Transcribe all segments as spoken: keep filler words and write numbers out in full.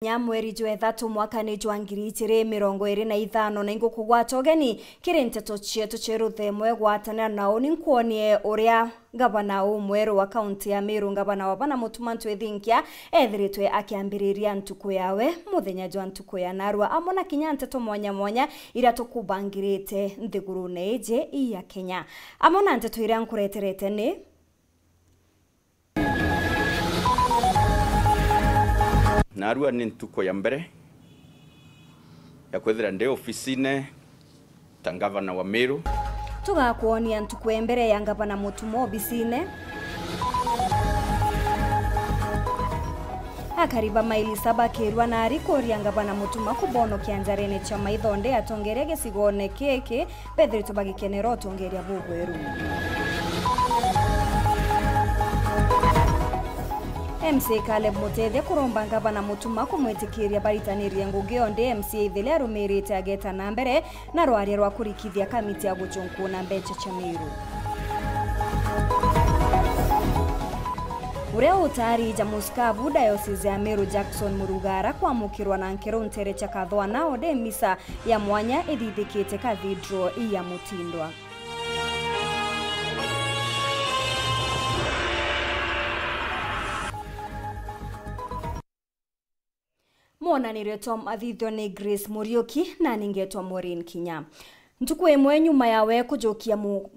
Nya mweri jwa ithatu mwakani jwa ngiri ijiri mirongo iri na ithano, na ingukugwata ugeni kiri nteto cietu cia ruthemwe. Gwatanira na uni nkwonie uria ngavana umweru wa kaunti ya Meru, Ngavana Wavana Mutuma Ntwithinkia, ethiritwe akiambiriria ntuku yawe muthenya jwa ntuku ya narua, amwe na kinya nteto mwanya mwanya iria tukubangirite nthigurune iji ya Kenya. Amwe na nteto iria nkureterete ni Narua ni ntuku ya mbere ya kwithira ndi ofisine ta ngavana wa Meru. Tugakwonia ntuku ya mbere ya ngavana Mutuma obisine. Akari ba Maili Saba bakirwa nari kuria ngavana Mutuma kubonokia njarene cia maitho ndi atongeria gicigone kiki bethiritwe bagikenera utongeria bubweru. M C A Caleb Mutethia kuromba ngavana Mutuma kumwitikiria baritanirie ngugi yo ndi M C A Ithili arumirite ageta na mbere na rwaria rwa kurikithia kamiti ya guchunkuna mbecha cia Meru. Uria utaari Jamus Kavu Diocese ya Meru Jackson Murugara kwamukirwa na nkero ntere cia Kathwana o ndi misa ya mwanya ithithikite Cathedral ya Mutindwa. Mwonanirio twa mathithio ni Grace Muriuki na ningetwa Maureen Kinya. Ntuku imwe nyuma yawe kujukia mu-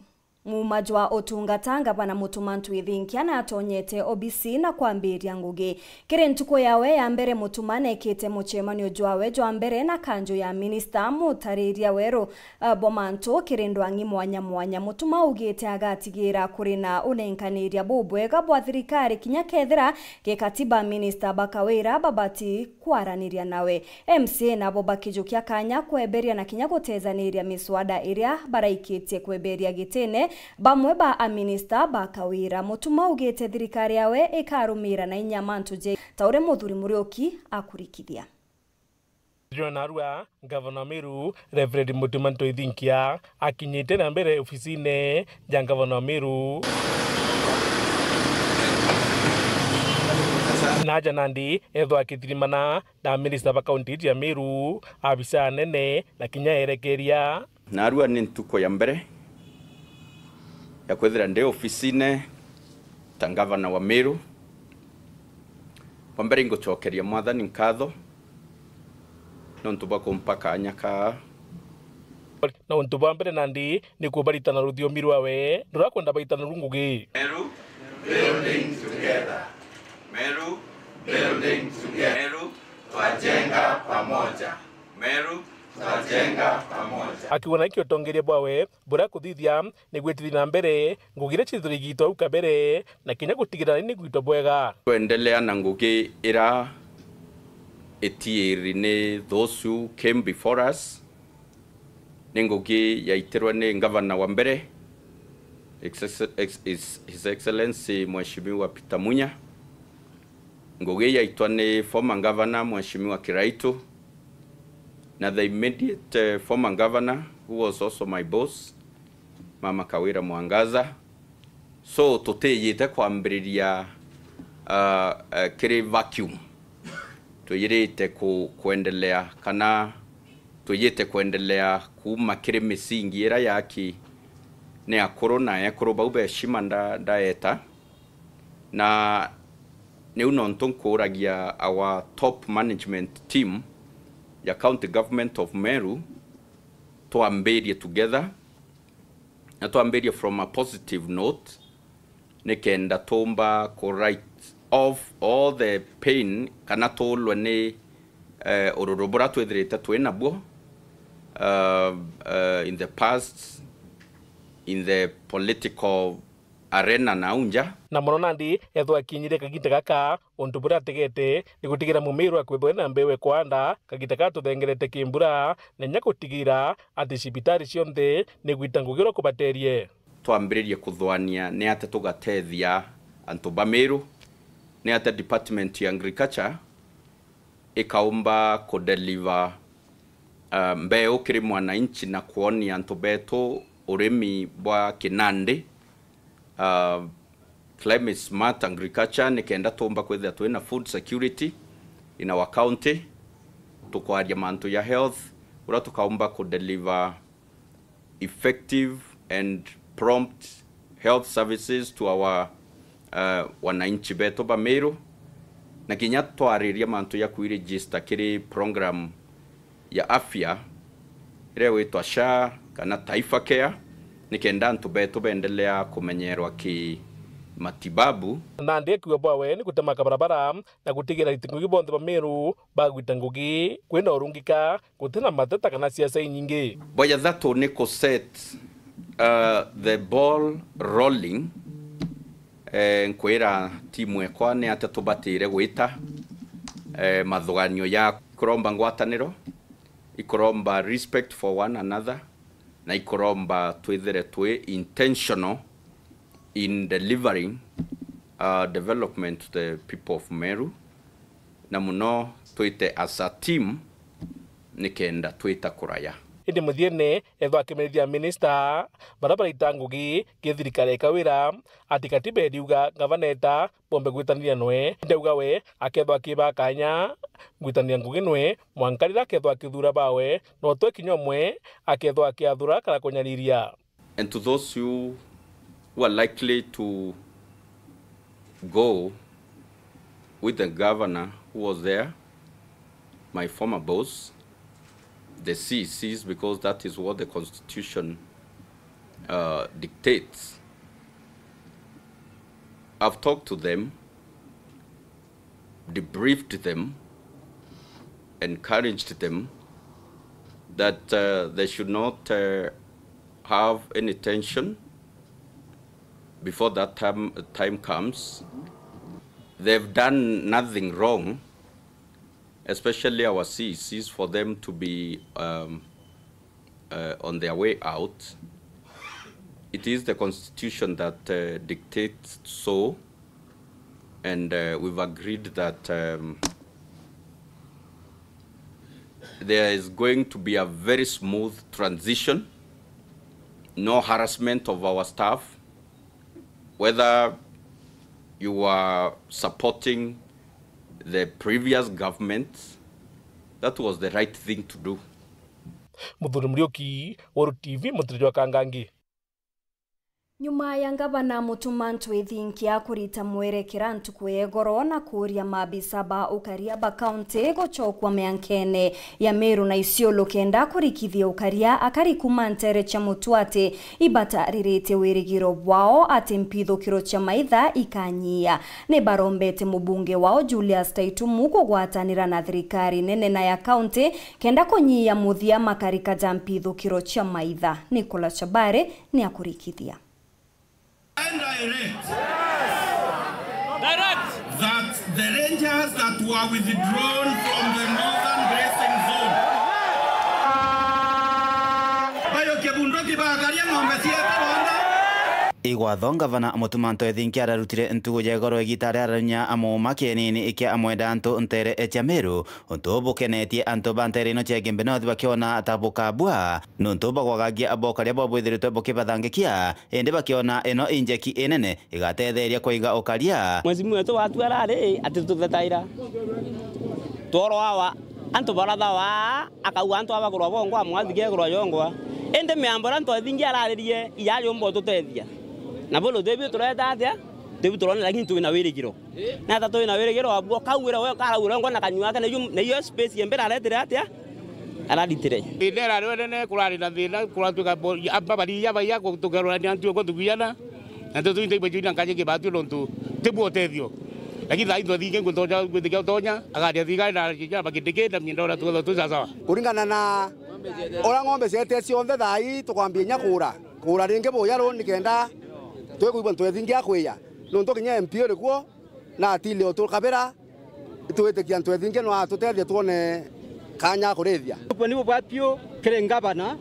Muuma jwa utungata, Ngavana Mutuma Ntwithinkia natonyete obisi na kwambiria ngugi. Kiri ntuku yawe ya mbere, Mutuma nekite mucemanio jwawe jwa mbere na kanju ya minista mutariria weru, uh, bwa mantu kiri ndwang'i mwanya mwanya. Mutuma augite agatigira kuri na unenkaniria bubwega bwa thirikari kinya kethira gikatiba minista ba Kawira babati kwaraniria nawe. M C A nabo bakijukia kanya kweberia na kinya gutethaniria miswada iria baraikitie kweberia gitine bamwe ba aminista ba Kawira. Mutuma augite thirikari yawe ikarumira na inya mantu je ta uria Muthuri Muriuki akurikithia. Jona narua, Ngavana wa Meru, Reverend Mutuma Ntwithinkia, akinyite na mbere ofisine ja ngavana wa Meru. Naja nandi ethwa akithirimana na minista ba kaunti ya Meru, abisa anene na kinya erekeria. Narua ni ntuku ya mbere ya kwithira ndi ofisine ta ngavana wa Meru. Bwa mbere, ingucokeria Mwathani nkatho nontu bwa kumpa kanya kaa. Na untu bwa mbere nandi ni kubaritana ruthiomi rwawe, ndurakwenda baitana ru ngugi. Meru, building together. Meru, building together. Meru, twajenga pamoja. Meru, twajenga pamoja. Akiuga na ikio utongeria bwawe buria kuthithia ni gwitithia na mbere ngugi iria ciithirigitwe au kabere, na kinya gutigira ni gwitwe bwega. Kwendelea na ngugi ira itiiri ni those who came before us, ni ngugi yaitirwe ni ngavana wa mbere, Ex-, Ex-, His, His Excellency Mheshimiwa Peter Munya. Ngugi yaitwa ni former governor Mheshimiwa Kiraitu, na the immediate, eh, former governor who was also my boss, Mama Kawira Mwangaza. So, tutiyite kwambiriria, ah, eh, kiri vacuum. Twiyirite ku-, kwendelea, kana twiyite kwendelea kuuma kiri misingi ira yaki ni akuru na ekuru bau ba heshima nda-, ndaeta. Na niu nontu nkuuragia our top management team ya County Government of Meru, twambirie together, na twambirie from a positive note, nikenda tumba ku write off all the pain, kana tuulwe ni, eh, ururu buria twithirite twi nabuo, uh, uh, in the past, in the political arena na au nja. Na mono nandi ethwa akinyire kaginda gaka, untu buria ategete ni gutigira Mumiru akwithwa ena mbeu ekwanda kaginda kaa tuthengerete kimbura, na inya gutigira ati cibitari cionthe ni gwita ngugi uria kubaterie. Twambiririe kuthwania ni atia tugatethia antu ba Miru, ni atia department ya agriculture ikaumba kudeliver, uh, mbeu kiri mwananchi na kwonia antu betu urimi bwa kinandi, uh, climate smart agriculture, nikenda tumba kwithira twina food security, in our county. Tukwaria mantu ya health, uria tukaumba ku deliver effective and prompt health services to our, uh, wananchi betu ba Meru, na kinya twariria mantu ya kwi register kiri program ya afya iria igwitwa SHA kana Taifa Care, nikenda antu betu beendelea kumenyerwa ki matibabu. Nandi akiuga bwawe ni gutema kabarabara na gutigira iti ngugi bonthe ba Meru bagwita ngugi kwina urungika, gutina mateta kana siasa inyingi. Boya thatu ni ku set, uh, the ball rolling. Eh, nkwira timu ekwa ni atia tubatire gwita, eh, mathuganio ya ikuromba ngwataniro, ikuromba respect for one another, na ikuromba twithire twi intentional in delivering, uh, development to the people of Meru, na muno twite as a team nikenda twita kuraya. Indi muthiene, ethwa akimenyithia minista baria baraita ngugi ki thirikari ya Kawira ati katiba iriuga ngavana eta bombe gwitaniria nwe. Indi auga we akethwa akiba kanya gwitaniria ngugi nwe mwanka riria akethwa akithura bawe, no twe kinya umwe akethwa akiathura kana kunyariria. And to those who, who are likely to go with the governor who was there, my former boss, the C E Cs, because that is what the constitution, uh, dictates. I've talked to them, debriefed them, encouraged them that, uh, they should not, uh, have any tension before that time, time comes. They've done nothing wrong, especially our C E Cs, for them to be, um, uh, on their way out. It is the constitution that, uh, dictates so, and, uh, we've agreed that, um, there is going to be a very smooth transition, no harassment of our staff, whether you are supporting the previous government, that was the right thing to do. Muthuri Muriuki, Weru T V, Mutiriri wa Kangangi. Nyuma ya ngavana Mutuma Ntwithinkia kurita mwerekera ntuku ya igoro na kuuria maabisa ba ukaria ba kaunti gucokua miankene ya Meru na Isiolo kenda kurikithia ukaria, akari kuma nteere cia Mutuati ibataririte wirigiro bwao ati mpithukiro cia maitha ikanyia. Ni barombete mubunge wao Julius Taitumu kugwatanira na thirikari nene na ya kaunti kenda kunyia muthia makarika ja mpithukiro cia maitha. Nicholas Chabare ni akurikithia. And direct that the rangers that were withdrawn from the northern grazing zone bayokie bunduki bakaria ng'ombe ciake bonthe. Igwatho ngavana Mutuma Ntwithinkia ararutire ntugu ya igoro igita ria araranyia amuma kienini kia amwenda antu nteere cia Meru. Untu bukenetie antu ba nteere ino cia Igembe North bakiona ta bukabua, nuntu bwa gwagagia bokaria bwa bwithiritwe bukibathangikia, indi bakiona ino injeki inene igatetheria kuiga ukaria. Mheshimiwa wetu watua arari ati tuthetaira. Tworo awa, antu barathawa, akauga antu abagurwa bongwa, mwathi gegurwa yongwa. Indi miambo iria Ntwithingia araririe, iyari umba ututethia. Na bono tibi tureta atia? Tibi turona, lakini twina wirigiro. Na ata twina wirigiro wabu, ukaugira we, ukaraura ngwa na kanua ake, na iyo, na iyo space ya mbere aretire atia? Araritire. Thina irari wenene, kurari na thina, kuratuika bo-, amba bariya baiya, tukerurania ntuo kwa tugiana, na tu twinda ibwe jwina nkaje kibatu nontu tibwo utethio. Lakini thaa intwe thingi nguntonya, gwitikia utonya, agaria thigari na jija bakindiki, na mienda ora tugetha tu sawa sawa. Kuringana na uria ng'ombe ciete cionthe thaa ii, tukwambia inya kuura. Kuura ringi buya ruu nikenda twikwigua Ntwithingia akwiya. Nontu kinya M P uri kuo, na atili utukabira, itwitikia Ntwithingia no atutethie twone kanya ga kurithia. Uboni bubwa biu kiri ngavana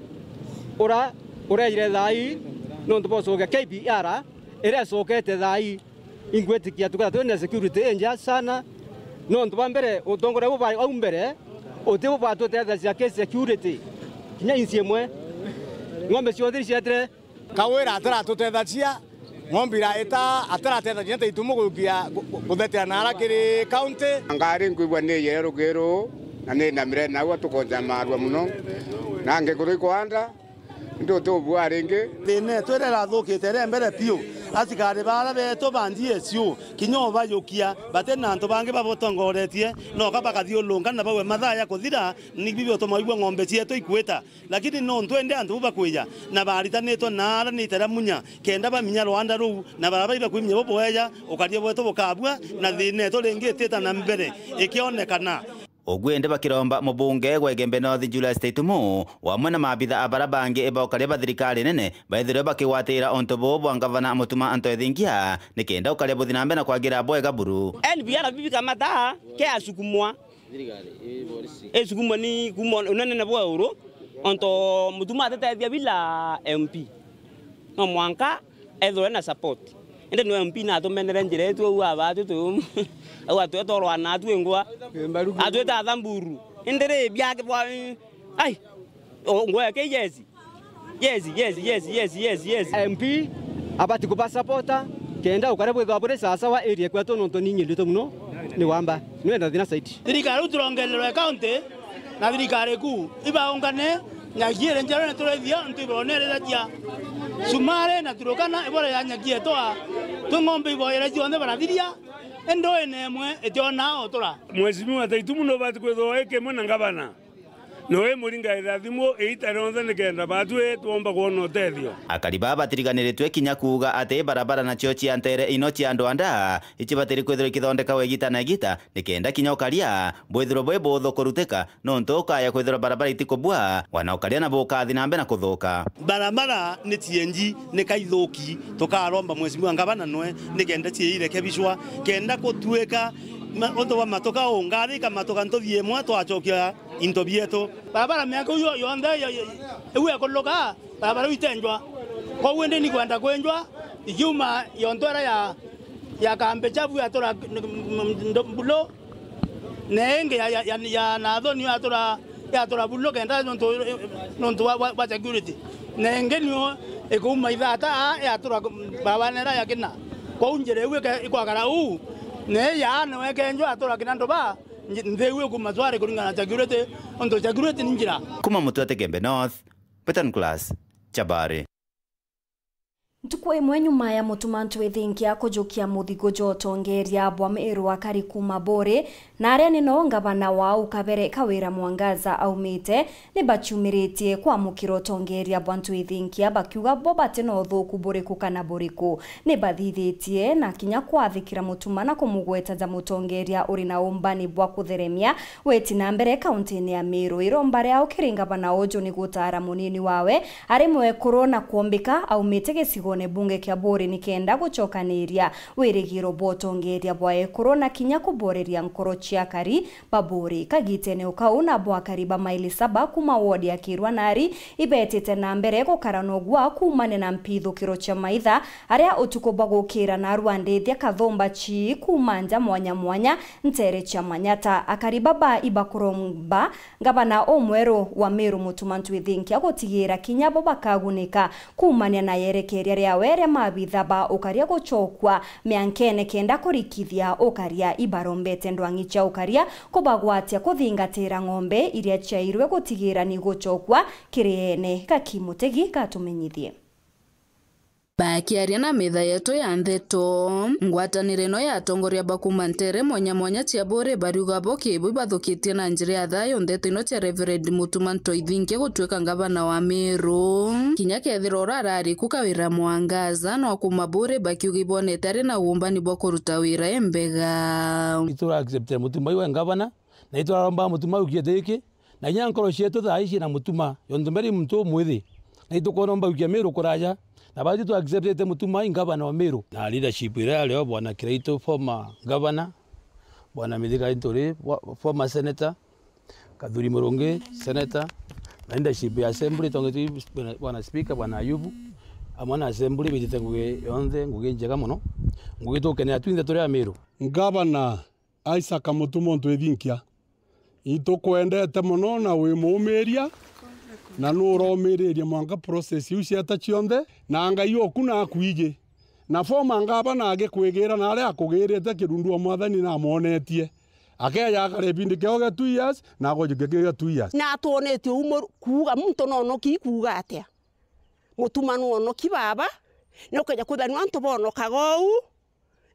ura ureire thaa ii, nontu bwa ucokia K P R iria icokete thaa ii. Ingwitikia tukethira twina security injega sana, nontu bwa mbere utongoria bubwa au mbere uti bubwatutethecia ki security kinya inci imwe. Ng'ombe cionthe icietire. Kawira atiratutethecia, Ng'ombe iraita atarateetha kinya ta itumu gukia gu-, gu-, guthetera naara kiri county. Ngari nkwigua ni yere rugiru na ni namire nau atukonja marua muno. Na ngiguru ikwanda, ndu tubua ringi. Thina etu iria irathukite iri mbere piu. Asikari bara betu ba G S U kinya ubajukia, bati na antu bangi babotongoretie, noka bakathiurunka na baue mathaa ya kuthira, ni bibi utuma igua ng'ombe cietu ikwita. Lakini nontu indi antu bau bakwija na baritanitwe naara ni itera munya, kenda baminya rwanda ruu na barabara ibakwiminya bubweja, ukaria bwetu bukabua na thina etu ringi itita na mbere ikionekana. Ugu indi bakiromba mubunge wa Igembe North Julius Taitumu, o amwe na maabitha a bara bangi ba ukaria ba thirikari nene, baithirwe bakigwatira untu buu bwa ngavana Mutuma Anto Ethingia, nikenda ukaria buthi na mbere na kwagira bwega buru. N P R bibi kamata ke asukumwa. Isukumwa ni kuma unenene bwa uru, onto Mutuma atetethia bila M P. No mwanka ethirwe na support. Indi no M P natumenere njira yetu au abatwi tu, au atweta urwana atu ingwa. Atweta athamburu. Indi ri biake bwa, ai, o, ngwa yake yes. Yes, yes, yes, yes, yes, yes. M P abati kubasapota kenda ukaria bwithwa buri sawasawa area kwetu, nontu ni inyirite muno ni wamba. Nwenda thina side. Thirikari iu turongererwe county na thirikari kuu ibaungane, nyaki iri njerone turithia ntu ibonereragia. Sumari na Turukana ibore ya nyaki etwa twi ng'ombe iboyere cionthe barathiria, indi ina imwe itionaa utura. Mheshimiwa Taitumu nubati kwithwa wi kimwe na ngavana. Noe muringaira thimu iita rionthe nikenda batwi twomba kwona utethio. Akari baa batiriganiritwe kinya kuuga ati barabara nacio cia nteere ino cia andu a ndaa icibatiri kwithirwa ikithondekagwa igita na igita, nikenda kinya ukaria bwithirwe bwi buuthu kurutika, nontu ukaya kwithirwa barabara itikubua, wana ukaria na bukathi na mbere na kuthuka. Barabara ni cienji, ni kaithuki, tukaromba Mheshimiwa Ngavana noe nikenda ciirekebishwa, kenda gutuika ma-, untu bwa matuka uu, ngari ikamatuka ntuthi imwe twacokia into bietu. Barabara miaka iyo yonthe ya, ya, iu ekuluka, barabara iu itenjwa. Kwou indi ni kwenda kwenjwa, ikiuma yonto ira ya, ya Kambi Chafu yatura Mbulo, na ingi ya, ya, ya, ya Nathoni yatura, yatura Bulo kenda nontu, nontu wa, wa, wa security. Na ingi niyo ikuuma Ithata aa yatura barabara ira ya Kina. Kwou njira iu ike-, ikwakara uu, na iya aa niwe ikenjwa yatura Kina Nduba. Nji-, nthi iu ikuma cwari kuringana na security, untu security ni njira. Kuma Mutwete Gembe North, Peter Nicholas, Chabari. Ntuku imwe nyuma ya Mutuma Ntwithinkia kujukia muthigu jwa utongeria bwa Meru, akari kuma Buri, na aria ni no ngavana wao Kabere Kawira Mwangaza aumite, ni baciumiritie kwamukira utongeria bwa Ntwithinkia, bakiuga bo bati na uthuku buriku kana buriku. Ni bathithitie na kinya kwathikira Mutuma na kumugweta ja mutongeria uri na umbani bwa kutheremia witi na mbere kauntini ya Meru. Iromba riao kiri ngavana uju ni gutaara munini wawe ari mwekuru na kwombika aumite gicigone bunge kia Buri nikenda gucokaniria wirigiro bwa utongeria bwa ekuru na kinya kuboreria nkoro cia akari ba Buri. Kagitene o kau, nabo akari ba maili saba kuma wodi ya Kirwa Nari ibetite na mbere gukara na ugwa kuumania na mpithukiro cia maitha, aria utuku bwa gukira narua ndithia kathumba cii kuma nja mwanya mwanya ntere cia Manyata. Akari baba ibakuromba ngavana umweru wa Meru Mutuma Ntwithinkia gutigira kinya bo bakagunika kuumania na yerekeria riawe ria mabitha ba ukaria gucokua miankene kenda kurikithia ukaria. Ibarombete ndwang'i cia ukaria kubagwatia kuthingatira ng'ombe iria ciairwe gutigira ni gucokua kiri ene. Gaki Mutegi gatumenyithie. Bakiaria na metha yetu ya ndeto, ngwataniro ino ya atongoria ba kuma ntere mwanya mwanya cia Buri bariuga bo kibu ibathukitie na njira ya thayo ndeto ino cia Reverend Mutuma Ntwithinkia gutuika ngavana wa Meru. Kinya kethira ura arari ku Kawira Mwangaza, no kuma Buri bakiuga ibonete ari na umbani bwa kuruta wira e mbega. Itura accept Mutuma iwe ngavana, na ituraromba Mutuma ukie tiki, na inya nkoro cietu thaa ici na Mutuma, yontu mbere muntu umwithi, na itukwona mbaukia Meru kuraja, na bathi tu acceptete Mutuma i ngavana wa Meru. Na leadership iria yario bwana Kiraitu, former governor, bwana Mithika Linturi, wa-, former senator, Kathuri Murungi, senator, na leadership ya assembly, tongetwe bwana speaker, bwana Ayubu, amwe na assembly, bitite ngugi yonthe, ngugi njega muno, ngugi tukenea twinthe turi a Meru. Ngavana Isaac Mutuma Ntwithinkia, itukwendete mono na wi muumiria, na nuromiriria mwanka process iu cieta cionthe, na Ngai oku nakwiji, Na former ngavana agikwigira na aria akugirite kirundu wa mwathani namwonetie. Akeja akare ibindi kiao gia two years, na agojukia kiu gia two years. Na atwonetie umo kuuga muntu nonoki kuuga atia? Mutuma nwonoki baba, na ukeja kwithirwa ni antu bonokaga uu,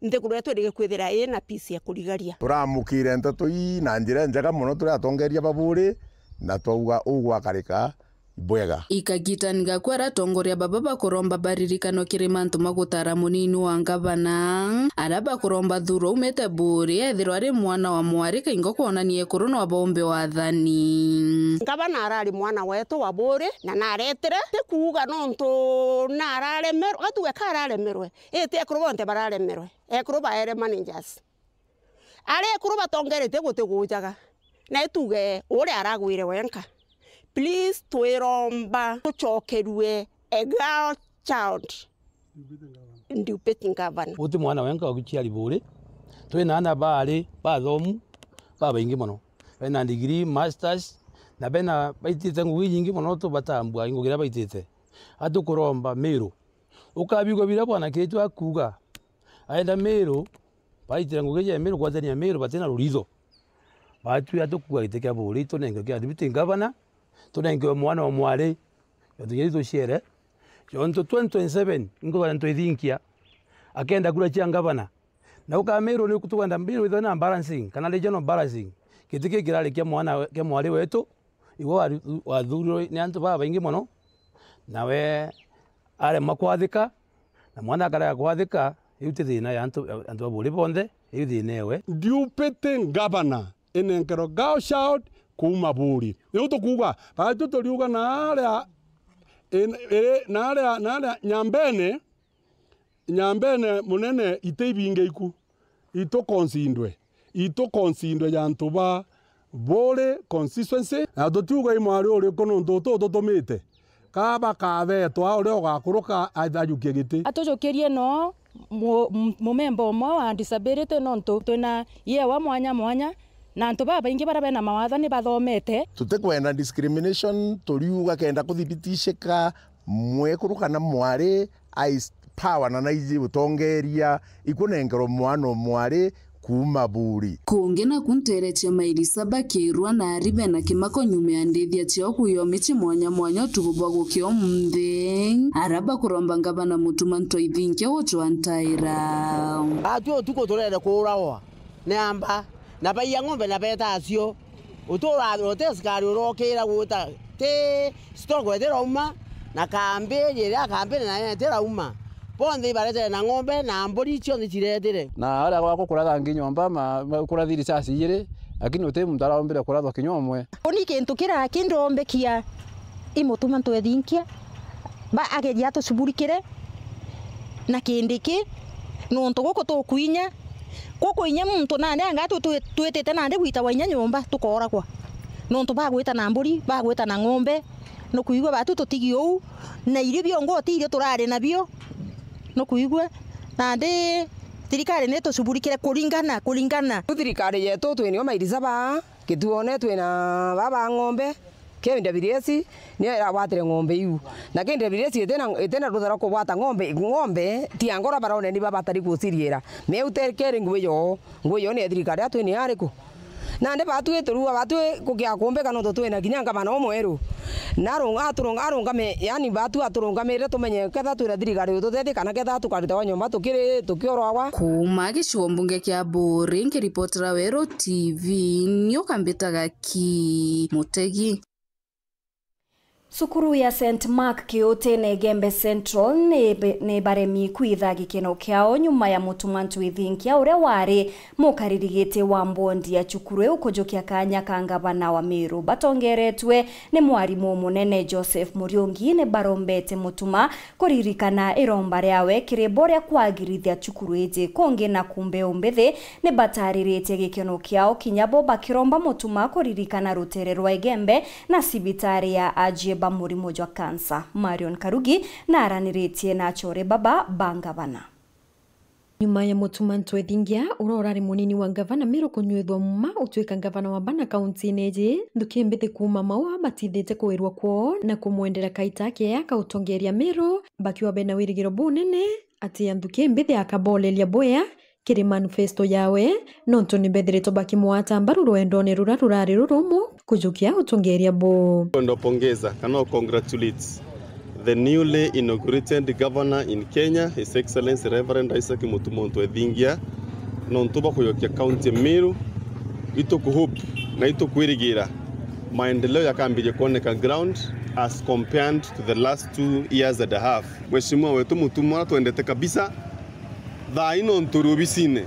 nthiguru yetu irigikwithira ina peace ya kurigaria. Turamukire nteto ii na njira njega mono turi atongeria ba Buuri, na twauga ugwakarika bwega. Ikagitani gakwa aria atongoria baba bakuromba baririkanwe kiri mantu ma gutara munini wa ngavana, aria bakuromba thurwa aumite Buuri, ethirwa ari mwana wa mwari kaingo kwonania ekuru no baumbe wathani. Ngavana arari mwana wetu wa Buuri, na naretire, ti kuuga nontu nararemerwe, gatuge ka araremerwe, iti ekuru bonthe bararemerwe, ekuru baere managers. Ari ekuru batongeretie guti gujaga. Na ituge uria aragwire wenka. Please, twiromba tucokerue a girl child deputy governor. Guti mwana wenka uguciari Buuri. Twina ana baari bathomu, babaingi mono. Bena degree, masters, na bena baitite ngugi inyingi mono tubatambua ngugi iria baitite. Atukuromba Miru. Ukabigua biria bwana Kiraitu akuuga. Aenda Miru, baitire ngugi ja Miru, gwatania Miru, batina ruritho. Batwira tukua giti kia Buuri, tunenkerwe kia deputy governor, tunenkerwe mwana wa mwari, jontu jeri tuciere, jontu twenty twenty-seven, inkuthana twithinkia, akenda kura cia ngavana. Na uka Miru ni tukwenda Miru ithwe na balancing, kana regional balancing, giti kiu kirari kia mwana, kia mwari wetu, Igwe waru-, wathurirwe ni antu babaingi mono, nawe aremwa kwathika, na mwana akarega kwathika, iu ti thina ya antu, antu ba Buuri bonthe, iu thina ewe. Deputy governor inenkerwe girl child kuuma Buuri. Niu tukuuga, baatu turiuga naaria, in-, iri, naaria, naaria Nyambene, Nyambene munene iti ibinge iku, itukonsindwe, itukonsindwe ja antu ba Buuri constituency, na tutiuga i mwari uriku nontu utu ututumite, ka bakabetwa uria ugakuruka ajukie giti. Atujukirie no mu-, mu-, mumemba umwe wa disability nontu twina yewa mwanya mwanya, na antu babaingi baria bena mawatho ni bathomete. Tutikwenda discrimination, turiuga kenda kuthibitishika mwekuru kana mwari ai power na naiji utongeria ikunenkerwa mwana o mwari kuuma Buuri. Kungi naku nteere cia mairi saba kiirwa na ari bena kimako nyuma ya ndithia ciao kuyomi ci mwanya mwanya utuku bwa gukia umunthi. Ara bakuromba ngavana Mutuma Ntwaithinkia gucwa ntaira. Atwi utuku turere kuurawa ni amba, na baiya ng'ombe na beeta acio. Utura uti askari urokira gwita ti stock itirauma, na kambi iria kambi nayo itirauma. Bonthe ibaretire na ng'ombe na mburi cionthe ciretire. Na aria gwakwa kuratha ngi nyomba ma, ma, kurathi risasi ijiri, lakini uti muntu ararombire kurathwa kinya umwe. Uni kintu kiria kindombekia i Mutuma Ntwaithinkia, ba ageria atucuburikire na kindi ki, nontu guku tukuinya, gukuinya muntu nandi anga tu-, tu-, twitite nandi gwitagwa inya nyomba tukooragwa, nontu bagwita na mburi, bagwita na ng'ombe, nukwigua batu tutigi uu, na irio biongo ti irio turari nabio, nukwigua, nandi thirikari nitucuburikire kuringana, kuringana. Thirikari yetu twinio mairi saba, Kituone twina baba ng'ombe, K W S, niyo iragwatire ng'ombe iu. Na K W S itina, itina rutha rwa kugwata ng'ombe, ng'ombe, ti angora barone ni babatari guciriira. Meu tekeri ngui yo, ngui yo ni ya thirikari, atwi ni ariku? Nandi batwi turua, batwi kukia kumbika nontu twina kinya ngavana umweru. Na arunga, aturunga, arungame, yani batwi aturungamire tumenye ketha twina thirikari ututethie kana ketha tukaritawa nyomba tukiri, tukioragwa. Kuuma gicigo mbunge kia Buuri, nkiripotera Weru T V, nioka mbitaga Ki Mutegi. Cukuru ya Saint Mark Kiuti na Igembe Central ni be-, ni baremi kwitha gikeno kiao nyuma ya Mutuma Ntwithinkia uria wari mukariri giti wa mbondi ya cukuru iu kujukia kanya ka ngavana wa Meru. Batongeretwe ni mwarimu munene Joseph Muriungi ni barombete Mutuma kuririkana iromba riawe kiri bo ria kwagirithia cukuru iji. Kungi na kumbe umbithi ni batariritie gikeno kiao kinya bo bakiromba Mutuma kuririkana rutere rwa Igembe na cibitari ya ajie ba murimo jwa kansa. Marion Karugi naraniritie na achore baba ba ngavana. Nyuma ya Mutuma Ntwethingia, uria urari munini wa ngavana Meru kunyuithwa muma utwika ngavana wa bana kauntine iji, nthuki mbithi kuuma Maua batithite kuwirwa kwoo na kumwendera kaita keya ka utongeria Meru, bakiuga bena wirigiro bunene Ati ya nthuki mbithi akaboleria bwea kiri manifesto yawe, nontu ni bethiritwe bakimwata mbaru rwendone rura rurari rurumu kujukia utongeria bu. Kwenda pongeza kana congratulate the newly inaugurated governor in Kenya, His Excellency Reverend Isaac Mutuma Ntwethingia, nontu bwa kuyokia county ya Meru. Itukuhope na itukwirigira maendeleo yakambiria kuoneka ground as compared to the last two years and a half. Mheshimiwa wetu Mutuma, uria twendete kabisa, thaa ino nturi obisine,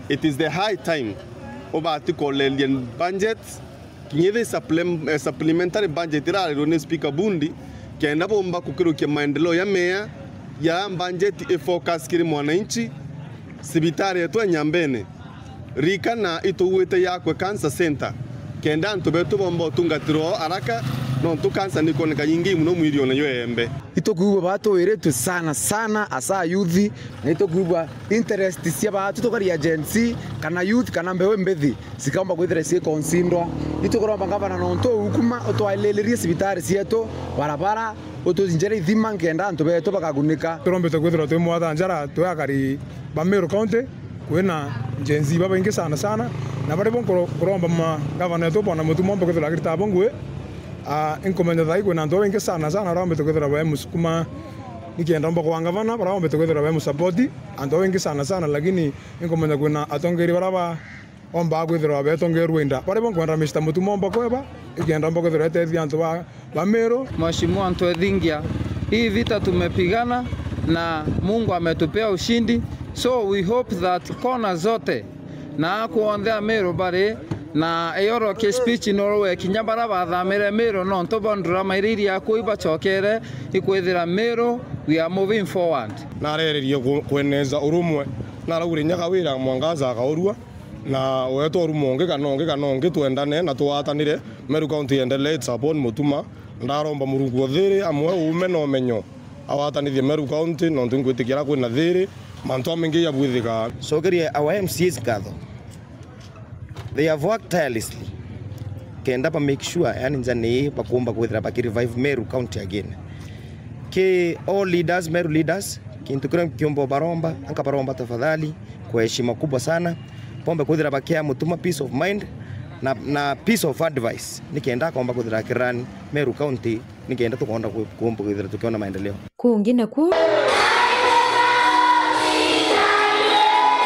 it is the high time ubati koleria budget, kinya ithi supplem-, eh, supplementary budget irarirwe ni Speaker Bundi, kenda bomba kukirukia maendeleo ya mea ya budget i focus kiri mwananchi, cibitari yetu ya Nyambene. Ririkana ituguite yakwe cancer center, kenda antu betu bomba utungatirwa o haraka, nontu cancer nikwoneka nyingi muno mwiri ona yo embe. Itukwigua batwiritwe sana sana, asa youth, na itukwigua interest cia batu tukaria Gen Z, kana youth, kana mbeu mbithi, cikaomba kwithira ciikonsindwa. Itukuromba ngavana nontu ukuma utwaililirie cibitari cietu, barabara, utucinjire ithima nkenda antu betu bakagunika. Turombete kwithirwa twi mwatha njara twi akari ba Meru County, kwina Gen Z babaingi sana sana, na bari bo nkuro-, nkuromba ma gavana wetu Bwana Mutuma ombe kwithirwa akirita abo ngui. Ah, inkumenya thai kwina antu babaingi sana sana baria bombete kwithirwa bai musukuma, nikenda omba kwa gavana, baria bombete kwithirwa bai musapoti, antu babaingi sana sana, lakini inkumenya kwina atongeria baria ba ombaa kwithirwa betongerua inda. Bari bo nkwenda Mister Mutuma omba kweba, ikenda omba kwithirwa etethia antu ba, ba Meru. Mheshimiwa Ntwethingia, hii vita tumepigana na Mungu ametupea ushindi. So we hope that kona zote na aku onthe a Meru bari na eyoroke speech norwe kinya bara bathamire Meru nontu bondura mairiria aku ibachokere ikwithira Meru, we are moving forward. Narererie ku-, kweneza urumwe, naraugire nyaga wira mwangaza akaurua. Na wetwa uruma ungi kana ungi kana ungi, twendane na twatanire. Meru County iendelee, it's upon Mutuma. Ndaromba Murungu o thiri amwe uume na umenyo awatanithie Meru County, nontu ngwitikia aria kwina thiri, mantu jamaingi jabwithika. Cokerie our M C As nkatho. They have worked tirelessly kenda ba make sure, yani, nja ni bakumba kwithira baki revive Meru County again. Ki all leaders, Meru leaders, kintu kiria nkiumba baromba, nkabaromba tafadhali, kwa heshima kubwa sana, bombe kwithira bakia Mutuma peace of mind na, na peace of advice, nikenda akomba kwithira akirun Meru County, nikenda tukonda ku-, kumba kwithira tukiona maendeleo. Kungi nakuo,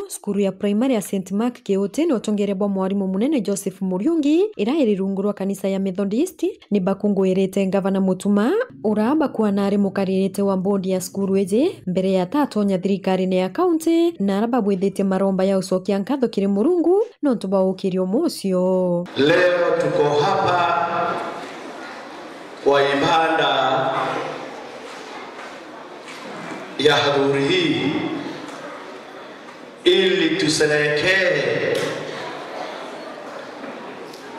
cukuru ya primary ya Saint Mark Kiuti ni utongeria bwa mwarimu munene Joseph Muriungi, ira iri rungu rwa kanisa ya Methodist, ni bakunguirite ngavana Mutuma, ura bakwana ari mukaririte wa board ya cukuru iji, mbere ya tatonya thirikarine ya kaunti, na ara babwithitie maromba ya ucokia nkatho kiri Murungu nontu bwa ukirio mucio. Leo tuko hapa kwa ibada ya hadhuri hii ili tusherehekee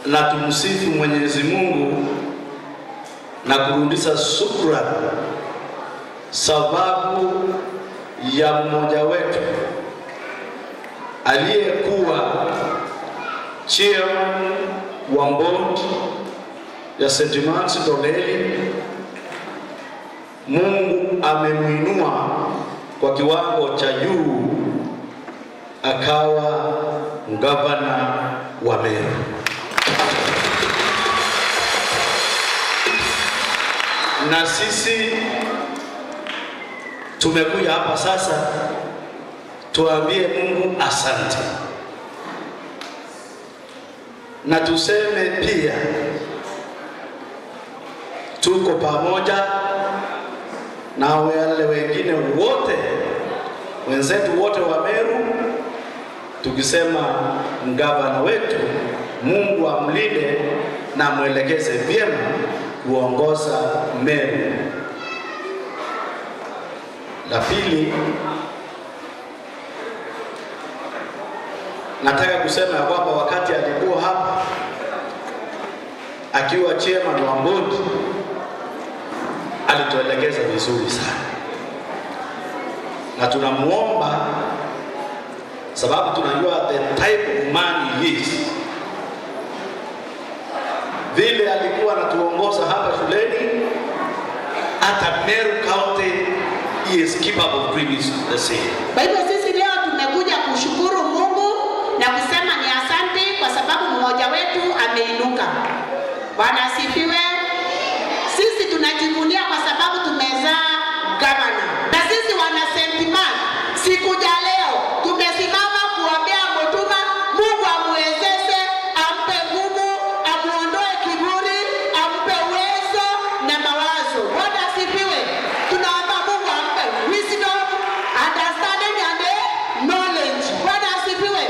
na tumsifu Mwenyezi Mungu na kurudisha shukrani sababu ya mmoja wetu aliyekuwa chairman wa board ya Saint Mark's Ndoleli, Mungu amemwinua kwa kiwango cha juu, akawa gavana wa Meru. Na sisi tumekuja hapa sasa tuambie Mungu asante. Na tuseme pia, tuko pamoja na wale wengine wote, wenzetu wote wa Meru, tukisema gavana wetu, Mungu amlinde na amwelekeze vyema kuongoza Meru. La pili, nataka kusema ya kwamba wakati alikuwa hapa akiwa chairman wa board, alituelekeza vizuri sana, na tunamuomba, sababu tunajua the type of man he is. Vile alikuwa anatuongoza hapa shuleni, hata Meru County He is capable of doing this the same. Kwa hivyo sisi leo tumekuja kushukuru Mungu na kusema ni asante kwa sababu mmoja wetu ameinuka. Bwana asifiwe. Sisi tunajivunia kwa sababu tumezaa gavana. Na sisi wana Saint Mark, siku ya leo tumesimama kuombea Mutuma, Mungu amwezeshe, ampe nguvu, amuondoe kiburi, ampe uwezo na mawazo. Bwana asifiwe. Tunaomba Mungu ampe wisdom, understanding and knowledge. Bwana asifiwe.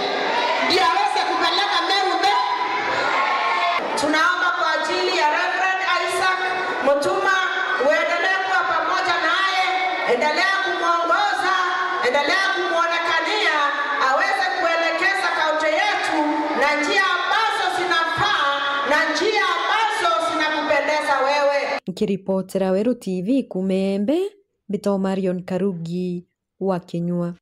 Ndio aweze kupeleka Meru mbele. Tunaomba kwa ajili ya Reverend Isaac Mutuma, uendelee kuwa pamoja naye, endelea kumwongoza, endelea kumwonekania, aweze kuelekeza kaunti yetu na njia ambazo zinafaa na njia ambazo zinakupendeza wewe. Nkiripotera Weru T V kuuma Embu, mbitagwa Marion Karugi wa Kinyua.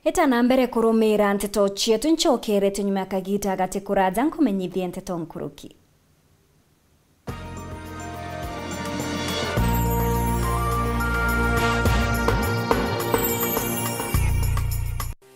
Eta na mbere kurumira nteto cietu, ncokerete nyuma ya kagita gati kuraja nkumenyithie nteto nkuruki.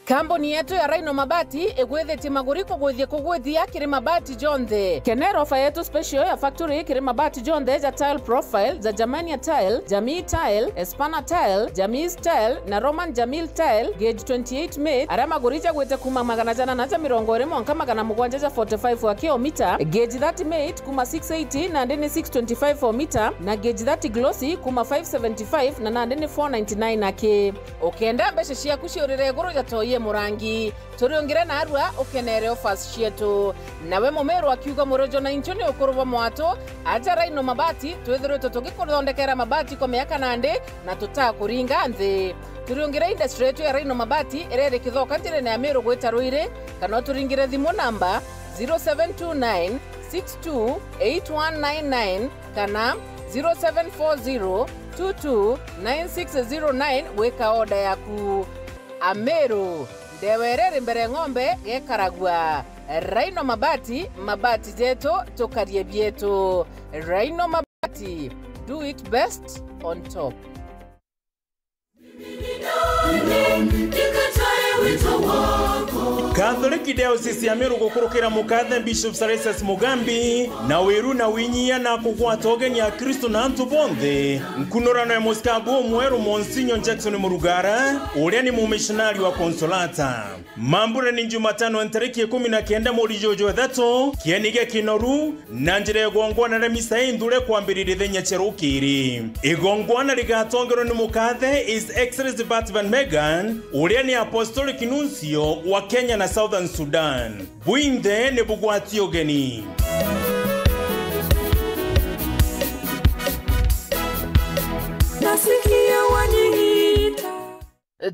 Kambuni yetu ya Rhino Mabati igwithitie maguri kugwithia kugwithia kiri mabati jonthe. Kenera ofa yetu special ya factory kiri mabati jonthe ja Tile Profile, ja Germania Tile, Jamii Tile, Espana Tile, Jamii Tile na Roman Jamil Tile, gauge twenty-eight mate, aria maguri jagwite kuma magana jana na ja mirongo iri mwanka magana mugwanja ja forty-five wa kilomita, gauge thirty mate kuma six eighty nandi ni six twenty-five o mita, na gauge thirty glossy kuma five seventy-five na nandi ni four ninety-nine aki. Ukenda mbeca ciaku ciurire iguru ja toi e murangi, turiungire narua ukenere offers cietu. Nawe mumeru akiuga murojo na inchu ni ukuru bwa mwatu, aja Rhino Mabati, twithiritwe tugikuthondekera mabati kwa miaka nandi na tutakuringa nthi. Turiungire industry yetu ya Rhino Mabati iria iri Kithoka njirene ya Meru gwita Ruiri, kana uturingire thimu namba zero seven two nine six two eight one nine nine kana zero seven four zero two two nine six zero nine gwika order yaku. Ameru, ndewa iria iri mbere ng'ombe gekaragua. Rhino Mabati, mabati jetu, tukarie bietu. Rhino Mabati, do it best on top. Catholic Diocese ya Meru gukurukira mukathe Bishop Salesius Mugambi na wiru na winyia na kugwata ugeni a Kristo na antu bonthe. Nkunurano ya musikabu umweru Monsignor Jackson Murugara, uria ni mumissionari wa Consolata. Mambura ni Jumatano ntariki ikumi na kenda mweri juju ithatu, kieni gia Kinoru, na njira ya igongwana ria misa inthure kwambiriria ithenya cia rukiri. Igongwana rigatongerwa ni mukathe His Excellency Bart Van Meegeren, uria ni Apostolic Nuncio wa Kenya na Southern Sudan. Bwinthe ni bugwati ugeni. Nasikia waniita.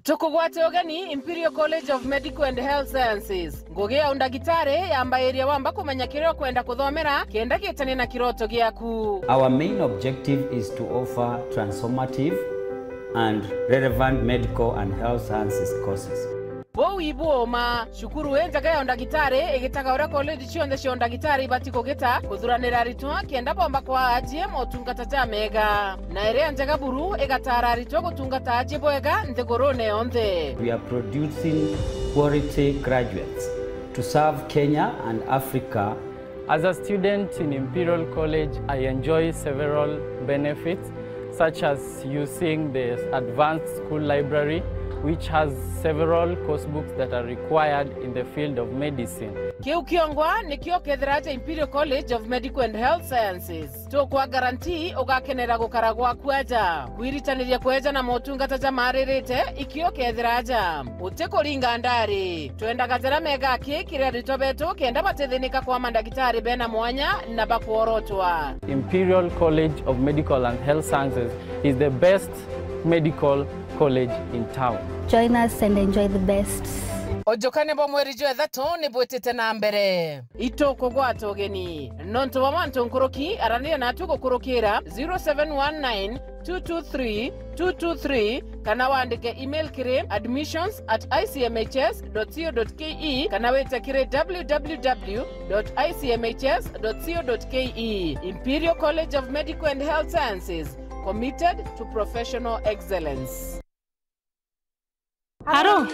Tukugwate ugeni Imperial College of Medical and Health Sciences. Ngugi ya undagitari yambairia wamba kumenya kiria ukwenda kuthomera kenda gitanie na kiroto giaku. Our main objective is to offer transformative and relevant medical and health sciences courses. Buu ibu uma. Cukuru ii njega ya undagitari igitaga uria college cionthe cia undagitari ibati kugita, kuthuranira aritwa kenda bomba kwaa ajie motungata jamega. Na iria njega buru igataara aritwa gutungata ajie bwega nthigurune yonthe. We are producing quality graduates to serve Kenya and Africa. As a student in Imperial College, I enjoy several benefits, such as using the advanced school library, which has several course books that are required in the field of medicine. Kiu kiongwa nikio kethira aja Imperial College of Medical and Health Sciences. Tukwa guarantee ugakenera gukara gwaku aja. Kwiritaniria kweja na motungata jamaaririte ikio kethira aja. Utikuringa ndari. Twendaga jaria mega aki kiri aritwa betu kenda batithinika kwa mandagitari bena mwanya na bakworotwa. Imperial College of Medical and Health Sciences is the best medical college in town. Join us and enjoy the best. Ujukane bwa mweri jwa ithatu ni bwitite na mbere. Itukugwata ugeni. Nontu bwa mantu nkuruki, araniria natu gukurukira zero seven one nine two two three two two three kana wandike email kiri admissions at I C M H S dot co dot K E kana wite kiri W W W dot I C M H S dot co dot K E. Imperial College of Medical and Health Sciences, Committed to professional excellence. Aro?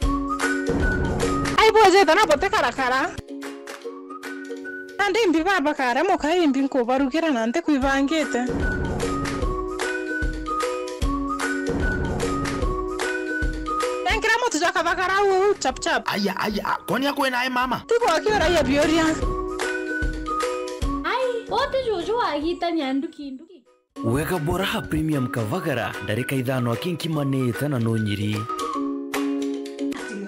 Ai bwejete na butikarakara. Nandi imbi baba kare muka imbi nkubarugira na ntikwibangite. Tenkira mutu jwa kabagara uu chap chap. Aya, aya, kwani akwina ai mama? Tigwa kiuragia biuria. Ai, uti juju wagitania nduki nduki. Wega bwa Raha Premium Kavagara, ndarika ithano aki nkimanite na nunyiri.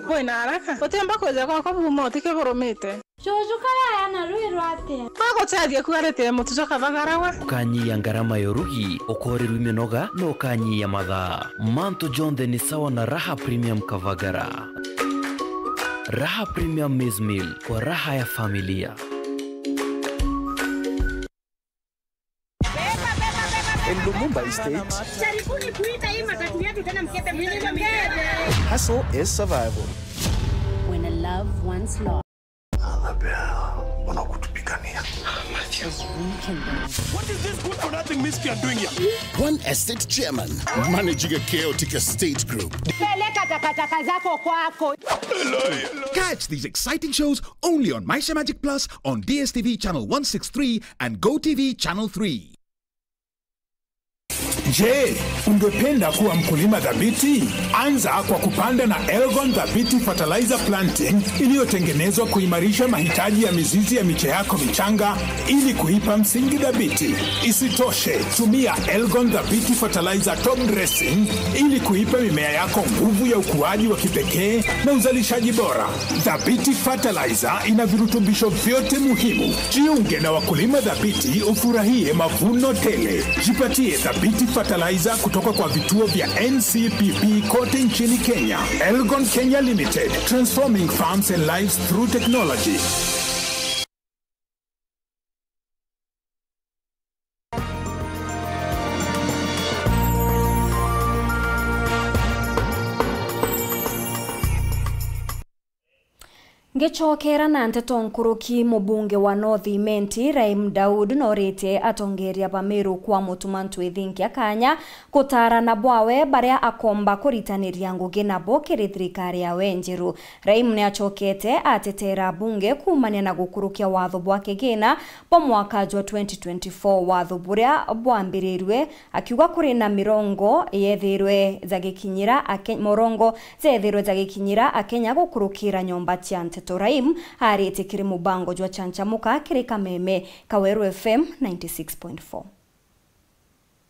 Kwina haraka. Utiumba kuja gwakwa buma utike burumite. Juju karaya na rwi rwatia? Agutethia kuarite mutu jwa kabagara we. Ukanyia ngarama ya urugi, ukorirwa iminoga, na ukanyia mathaa. Mantu jonthe ni sawa na Raha Premium Kavagara. Raha Premium Maize Meal, kwa raha ya familia. In Lumumba Estate, jaribuni kuita hii matatu yetu tena, mkete mkete. Hustle is survival. When a love once lost. Annabelle, mbona kutupigania? What is this good for nothing miscreant doing here? One estate chairman managing a chaotic estate group. Peleka takataka zako kwako. Catch these exciting shows only on Maisha Magic Plus on D S T V channel one six three and Go T V channel three. Je, ungependa kuwa mkulima dhabiti? Anza kwa kupanda na Elgon Dhabiti Fertilizer Planting iliyotengenezwa kuimarisha mahitaji ya mizizi ya miche yako michanga ili kuipa msingi dhabiti. Isitoshe, tumia Elgon Dhabiti Fertilizer Top Dressing ili kuipa mimea yako nguvu ya ukuaji wa kipekee na uzalishaji bora. Dhabiti Fertilizer ina virutubisho vyote muhimu. Jiunge na wakulima dhabiti, ufurahie mavuno tele. Jipatie Dhabiti Fertilizer kutoka kwa vituo vya N C P B kote nchini Kenya. Elgon Kenya Limited, transforming farms and lives through technology. Ngicokera na nteto nkuruki, mubunge wa North Imenti, Raim Daud, noritie atongeria ba Meru kwa Mutuma Ntwithinkia kanya gutaarana bwawe baria akomba kuritaniria ngugi nabo kiri thirikari yawe njeru. Raim niacokete atetera bunge kuumania na gukurukia watho bwa kigina bwa mwaka jwa twenty twenty-four, watho buria bwambirirwe, akiuga kuri na mirongo yethirwe jagikinyira ake-, morongo jethirwe jagikinyira Akenya gukurukira nyomba cia nteto. Raim aritie kiri mubango jwa Chanchamuka kiri Kameme, Kaweru F M ninety six point four.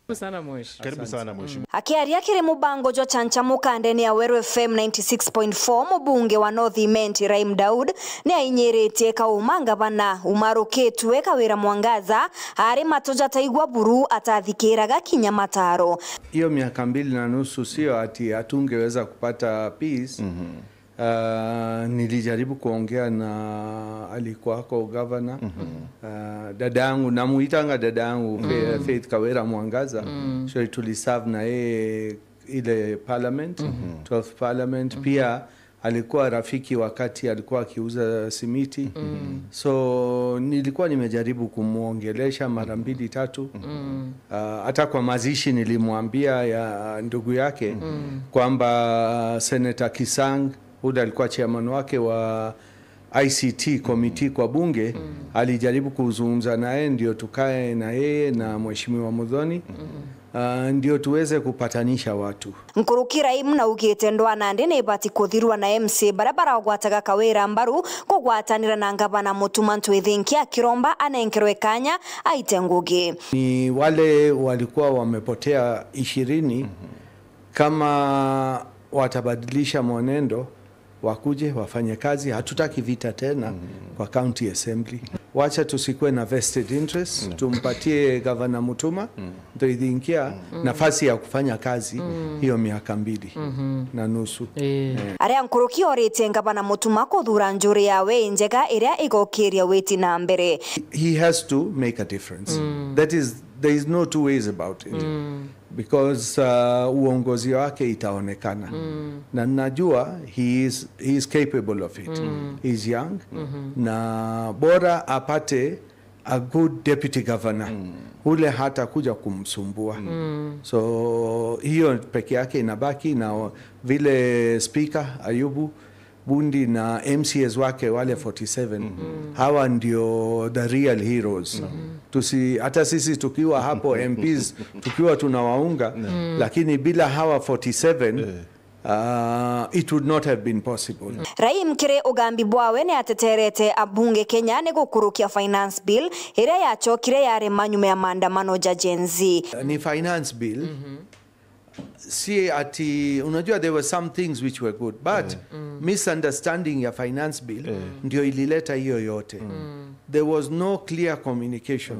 Karibu sana, mheshimiwa. Karibu sana, mheshimiwa. Akiaria kiri mubango jwa Chanchamuka ndene ya Weru F M ninety six point four, mubunge wa North Imenti Raim Daud niainyiritie kauma ngavana umarukitwe Kawira Mwangaza ari matu jataigua buru atathikiraga kinya mataro. Hiyo miaka mbili na nusu sio ati hatungeweza kupata peace. Ah, nilijaribu kuongea na alikuwako gavana. Ah, dada yangu, namuitanga dada yangu, Fa-, Faith Kawira Mwangaza. So tuliserve na yeye ile parliament, twelfth parliament. Pia alikuwa rafiki wakati alikuwa akiuza simiti. So nilikuwa nimejaribu kumwongelesha mara mbili tatu. Ah, hata kwa mazishi nilimwambia ya ndugu yake kwamba Senator Kisang, ule alikuwa chairman wake wa I C T committee kwa bunge, alijaribu kuzungumza naye ndio tukae na yeye na Mheshimiwa Muthoni. Ah, ndio tuweze kupatanisha watu. Nkuruki Raim naugite ndwaa nandi ni ibati kuthirwa na M C A baria baragwataga Kawira mbaru kugwatanira na ngavana Mutuma Ntwithinkia akiromba anenkerwe kanya aite ngugi. Ni wale walikuwa wamepotea ishirini, kama watabadilisha mwenendo, wakuje wafanye kazi. Hatutaki vita tena kwa county assembly. Wacha tusikuwe na vested interest, tumpatie gavana Mutuma Ntwithinkia nafasi ya kufanya kazi hiyo miaka mbili na nusu. Eh. Aria nkuruki oritie ngavana Mutuma kuthura njuri yawe injega iria igokiria witi na mbere. He has to make a difference. That is, there is no two ways about it. Because, uh, uongozi wake itaonekana. Na najua he is, he is capable of it. He is young. Na bora apate A good deputy governor, ule hata kuja kumsumbua. So hiyo peke yake inabaki, na o-, vile speaker Ayubu Bundi na M C As wake wale forty seven, hawa ndio the real heroes. Tusi-, hata sisi tukiwa hapo M Ps, tukiwa tunawaunga, lakini bila hawa forty seven, uh, it would not have been possible. Raim kiri ugambi bwawe ni ateterete abunge Kenya ni gukurukia finance bill iria yachokire yarema nyuma ya maandamano ja Gen Z. Ni finance bill. Si ati, unajua, there were some things which were good, but misunderstanding ya finance bill ndio ilileta hiyo yote. There was no clear communication.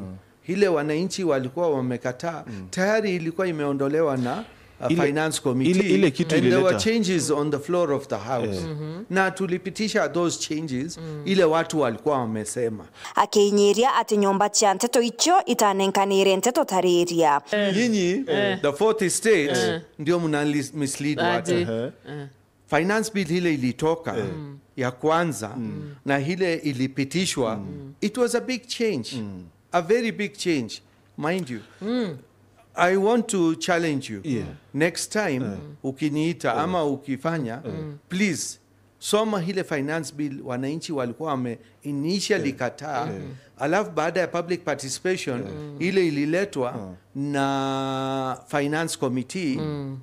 Ile wananchi walikuwa wamekataa, tayari ilikuwa imeondolewa na, uh, Ile, finance committee, ile, ile kitu and there were ilileta changes on the floor of the house. Na tulipitisha those changes ile watu walikuwa wamesema. Akiinyiria ati nyomba cia nteto icio itanenkanire nteto tariria. Nyinyi, the fourth estate, ndio mna lis-, mislead watu. Aje. Finance bill ile ilitoka ya kwanza na ile ilipitishwa, it was a big change. A very big change, mind you. I want to challenge you. Next time, ukiniita ama ukifanya, please, soma ile finance bill wananchi walikuwa wame initially kataa. Alafu baada ya public participation, ile ililetwa na finance committee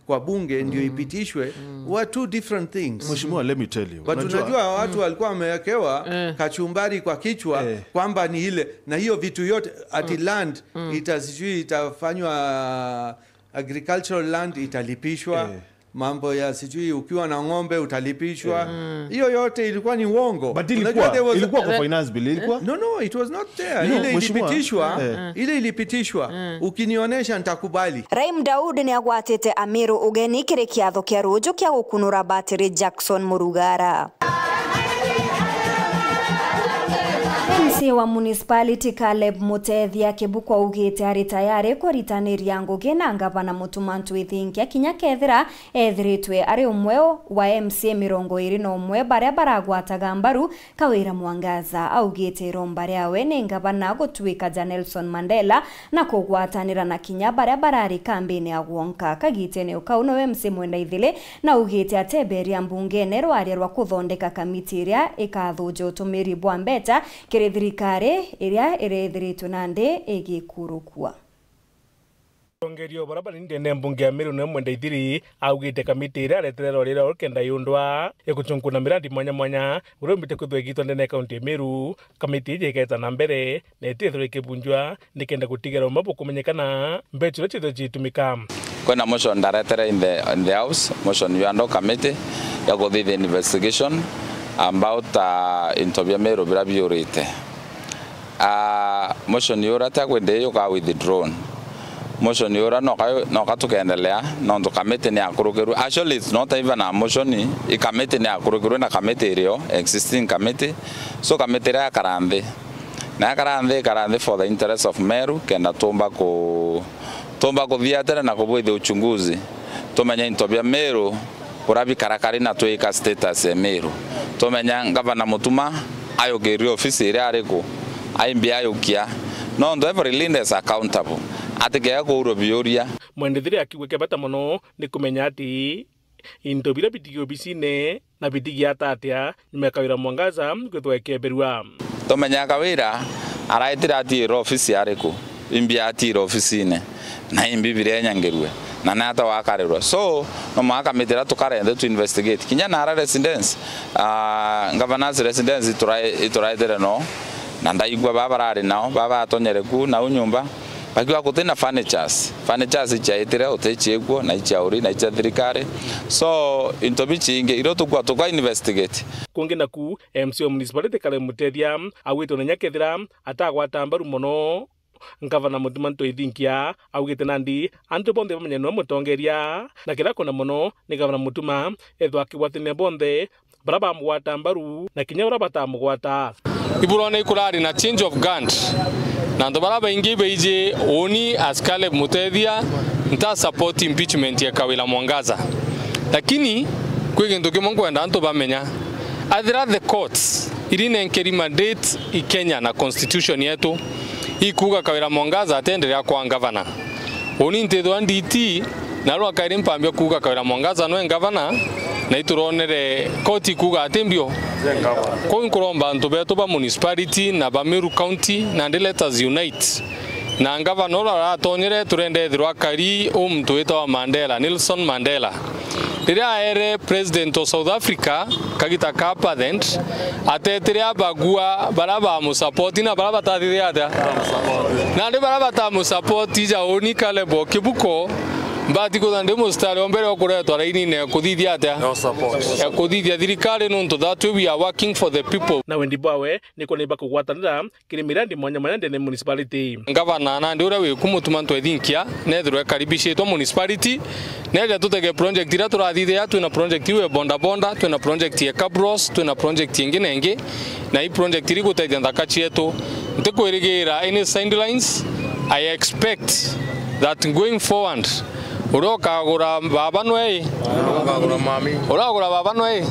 kwa bunge ndio ipitishwe, were two different things. Mheshimiwa, let me tell you. But unajua, unajua watu walikuwa wamewekewa kachumbari kwa kichwa kwamba ni ile, na hiyo vitu yote ati land ita-, sijui itafanywa agricultural land italipishwa. Mambo ya sijui ukiwa na ng'ombe utalipishwa. Hiyo yote ilikuwa ni uongo. But unajua ilikuwa, there was ilikuwa kwa finance bill, ilikuwa? No, no, it was not there. No, ile mheshimiwa, ilipitishwa, ile ilipitishwa. Ukinionyesha nitakubali. Raim Daud ni agwatite Amiru ugeni kiri kiatho kia ruju kia gukunura batiri Jackson Murugara. M C A wa municipality Caleb Mutethia Kibukwa augite ari tayari kuritaniria ngugi na ngavana Mutuma M'Ethingia kinya kethira ethiritwe ari umwe wa M C A mirongo iri na umwe baria baragwataga mbaru Kawira Mwangaza. Augite iromba riawe ni ngavana gutuika ja Nelson Mandela na kugwatanira na kinya baria barari kambini ya gwonka. Kagitene o kau nowe M C A Mwenda Ithili na augite ateberia mbungene rwaria rwa kuthondeka kamiti iria ikathuja utumiri bwa mbeca kiri thirikari iria irethiritwe nandi igikurukua. Mutongeria o baria bari ndene ya mbunge ya Meru, nwe Mwenda Ithiri, augite kamiti iria aretere rwaria rwao rukenda yundwa iguchunkuna mirandi mwanya mwanya uria umbite kwithwa igitwa ndene ya kaunti ya Meru. Kamiti iji igeta na mbere na itithirwa ikibunjwa nikenda gutigira uma bukumenyekana mbeca iria cithirwa cigitumika. Kwina motion ndaretere in the, in the house, motion ya ndo committee ya kuthithia investigation about, uh, into bia Meru biria biurite. Ah, motion yura tia kwende yuka withdrawn. Motion yura noka, noka tukendelea, nontu kamiti ni akurukirwe. Actually, it's not even a motion, i kamiti ni akurukirwe na kamiti irio, existing committee. So kamiti iria yakara nthi. Na yakara nthi, ikara nthi for the interest of Meru, kenda tumba ku-, tumba kuthiatira na kubwithia uchunguzi. Tumenye into bia Meru, kuria bikarakari na twika status ya Meru. Tumenya ngavana Mutuma ayukirie ofisi iria ariku, aimbi ayukia. Nontu every leader is accountable. Atikea kuurwa biuria. Mwenda Ithiri akiuga kia bata mono ni kumenya ati into biria bitigi obisine na bitigi ata atia nyuma ya Kawira Mwangaza kwithwa ekeberua. Tumenya Kawira araitire atiire ofisi ariku, imbi atiire ofisine, na imbi biria enyangirue, na ni ata wakarirwe. So, no mwanka kamiti iria tukare nthi tu investigate. Kinya nara residents, ah, governor's residents itura-, ituraitire no, na ndaigua baba barari nao, baba atonyere ku nau nyumba, bakiuga gutina furnitures. Furnitures ichiaitire, uti chiikuo, na ichia uri, na ichia thirikari. So, into bichingi, irio tukua tuka investigate. Kungi naku, M C A wa municipality Caleb Mutethia, augite ona inya kethira atagwata mbaru mono ngavana Mutuma M'Ethingia, augite nandi antu bonthe bamenye niwe mutongeria, na kiria akona mono ni ngavana Mutuma ethwa akigwatania bonthe baria bamugwata mbaru na kinya baria batamugwata. Iburone ikurari na change of guard, na antu baria baingi baiji uuni as Caleb Mutethia nta support impeachment ya Kawira Mwangaza. Lakini kwi gintu kimwe nkwenda antu bamenya, athira the courts Iri nenkeri mandate i Kenya na constitution yetu, ikuuga Kawira Mwangaza atenderea kwa ngavana. Uni ntithwa D T, na rwa kairi mpambia kuuga Kawira Mwangaza nwe ngavana, na ituronere koti ikuuga ati mbio. Kuu nkuromba antu betu ba municipality na ba Meru County, nandi let us unite. Na ngavana uria aratonyere, turenda ethirwa akari u muntu witawa Mandela, Nelson Mandela. Riria aere president o South Africa kagita ka apartheid, atetire abagua baria bamusapoti na baria batathithia atia. Nandi baria batamusapoti ja uni Caleb o Kibuko, mbati kwithwa ndi mustari o mbere o kuretwa rainine ya kuthithia atia? Ya kuthithia thirikari, nontu that way we are working for the people. Na wendi bwawe ni kwona bakugwatanira kiri mirandi mwanya mwanya ndene municipality. Ngavana nandi uria wiku Mutuma M'Ethingia, nethirwe ekaribishitwe municipality, neja tutege project iria turathithia, twina project iu ya boda boda, twina project ya cabros, twina project ingi na ingi, na i project iri gutethia nthaka cietu. Ntikwirigira any sidelines, I expect that going forward, uria ukagura baba nwe, uria ukagura baba nwe,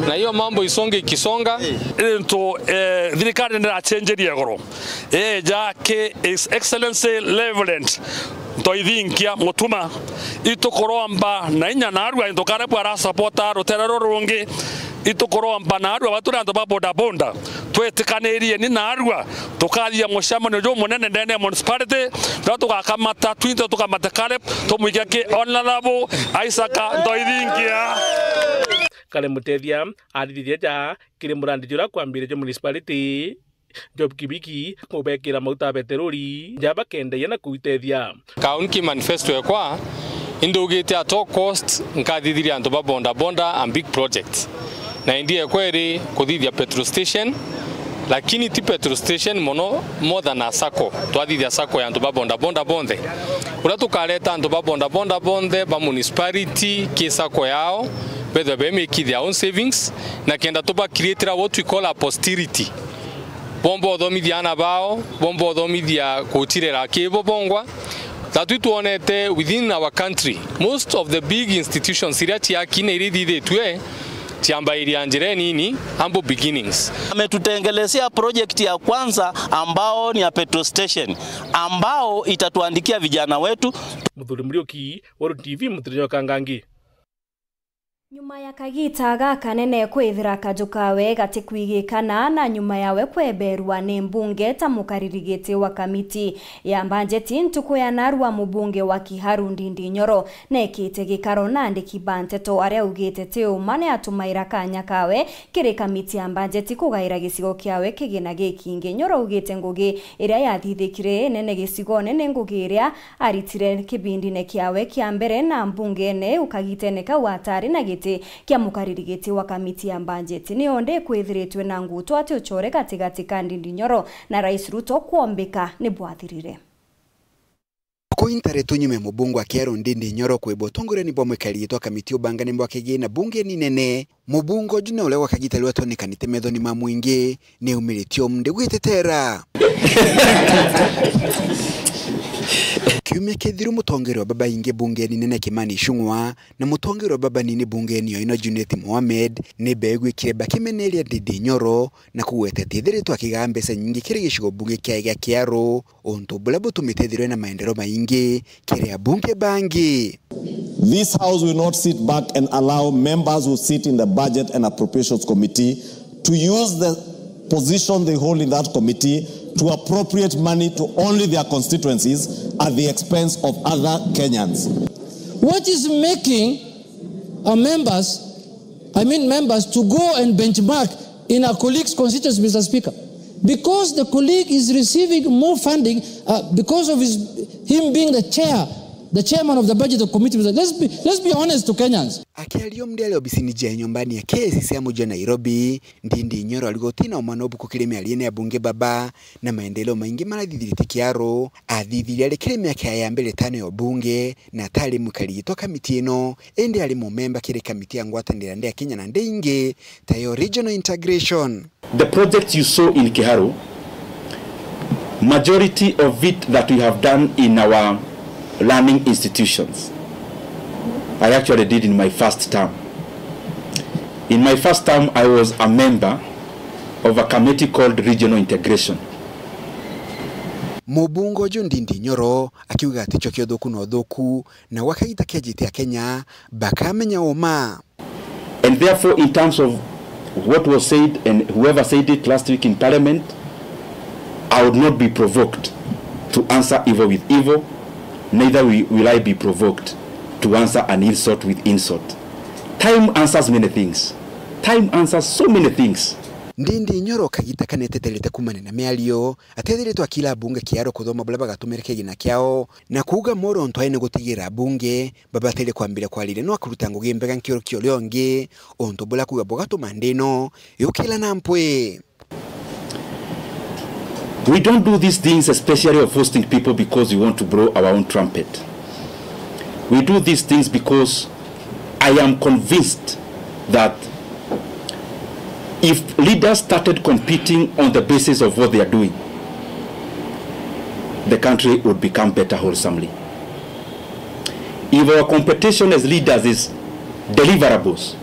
na hiyo mambo isonge ikisonga. Into, eh, thirikari ndirachenjeria igoro. Eja ki His Excellency Reverend M'Ethingia Mutuma, itukuromba na inya narua, into kare bwara supporta rutere ruru rungi, itukuromba narua baturi antu ba boda boda, twitikanirie ni narua, tukathia mucemanio jumunene ndene ya municipality, na tugakamata twinthe tukamate Caleb, tumwikia ki Honorable Isaac M'Ethingia. Kare Mutethia arithithia ja kiri murandi juria kwambire jwa municipality. Job Kibiki, mubekira mauta beterori, nja bakendeia na kuitethia. Kauni ki manifesto ekwa, indugite at all cost nkathithiria antu ba boda boda and big projects. Na indi ekwa iri kuthithia petrol station, lakini ti petrol station mono, more than a sacco. Twathithia sacco ya antu ba boda boda bonthe. Uria tukareta antu ba boda boda bonthe ba municipality ki sacco yao, bethwe be make their own savings, na kenda tuba create what we call a posterity. Bomba uthomithia ana bao, bomba uthomithia kuchirera kibo bongwa. That we tuonete within our country, most of the big institutions iria ciaki na iria ithithitue, ciambairia njira nini, humble beginnings. Ametutengelezea project ya kwanza ambao ni ya petrol station, ambao itatuandikia vijana wetu. Muthuri Muriuki, Weru T V, Muthuri Nyokangangi. Nyuma ya kagita gakanene kwithira kaju kawe gatikwigikana na nyuma yawe kweberwa ni mbunge ta mukariri giti wa kamiti ya mbanjeti ntuku ya narua, mubunge wa Kiharu Ndindi Nyoro nekite gikaro na andiki ba nteto aria augite ti uma ni atumaira kanya kawe kiri kamiti ya mbanjeti kugaira gicigo kiawe kigina gikingi. Nyoro augite ngugi iria yathithikire nene gicigone ni ngugi iria aritire kibindine kiawe kia mbere na mbungene iu kagitene kau atari na giti kia mukariri giti wa kamiti ya mbanjeti. Ni onde kwithiritwe na nguto ati uchore gatigati ka Ndindi Nyoro na Rais Ruto kwombika ni bwathirire. Ku intare tu nyuma ya mubunge wa Kiharu Ndindi Nyoro kwibwa utongoriani bwa mwikari giti wa kamiti ubangane bwa kigina bungeni nene, mubunge uju ni uria gwa kagita riria tuonekanite methoni ma mwingi ni umiritie umu ndigwitetera. Kiumia kithiru, mutongeria wa babaingi bungeni nene Kimani Ichung'wa na mutongeria wa babanini bungeni o ino Junet Mohamed ni beegwikire bakimeneria Ndindi Nyoro na kugweta ati ethiritwe akigaa mbeca nyingi kiri gicigo bunge kiae gia Kiharu, untu buria butumite ethirwe na maendeleo maingi kiri abunge bangi. This House will not sit back and allow members who sit in the Budget and Appropriations Committee to use the position they hold in that committee to appropriate money to only their constituencies at the expense of other Kenyans. What is making our members, I mean members, to go and benchmark in a colleague's constituency, Mister Speaker? Because the colleague is receiving more funding, uh, because of his, him being the chair, the chairman of the budget committee. Let's be, let's be honest to Kenyans. Akiaria o mndele obisini jia nyumbani ya K I C C ya muji wa Nairobi, Ndindi Nyoro arigoti na umana ubuku kiri miariene ya bunge baba na maendeleo maingi marathithirite Kiharu. Athithirie ari kiri miaka ya mbere itano ya ubunge na atari mwikari giti wa kamiti ino, indi ari mumemba kiri kamiti ya ngwataniro ya nthi ya Kenya na nthi ingi, tayo regional integration. The projects you saw in Kiharu, majority of it that we have done in our learning institutions, I actually did in my first term. In my first term, I was a member of a committee called regional integration. Mubunge uju Ndindi Nyoro akiuga ati cio kia uthuku na uthuku, na gwa kagita kejite Akenya bakamenya uma. And therefore, in terms of what was said and whoever said it last week in parliament, I would not be provoked to answer evil with evil, neither wi-, will I be provoked to answer an insult with insult. Time answers many things. Time answers so many things. Ndindi Nyoro kagita kaneteterete kumania na miario, atethiritwe akira abunge kiaro kuthoma buria bagatumira kigina kiao, na kuuga moro ontu aene gutigira abunge babataire kwambiria kwariria no akuruta ngugi mbega nkiurukio uria ungi, untu buria kuuga bugatuma nthi ino yukira na mpwi. We don't do these things, especially of hosting people, because we want to blow our own trumpet. We do these things because I am convinced that if leaders started competing on the basis of what they are doing, the country would become better wholesomely. If our competition as leaders is deliverables,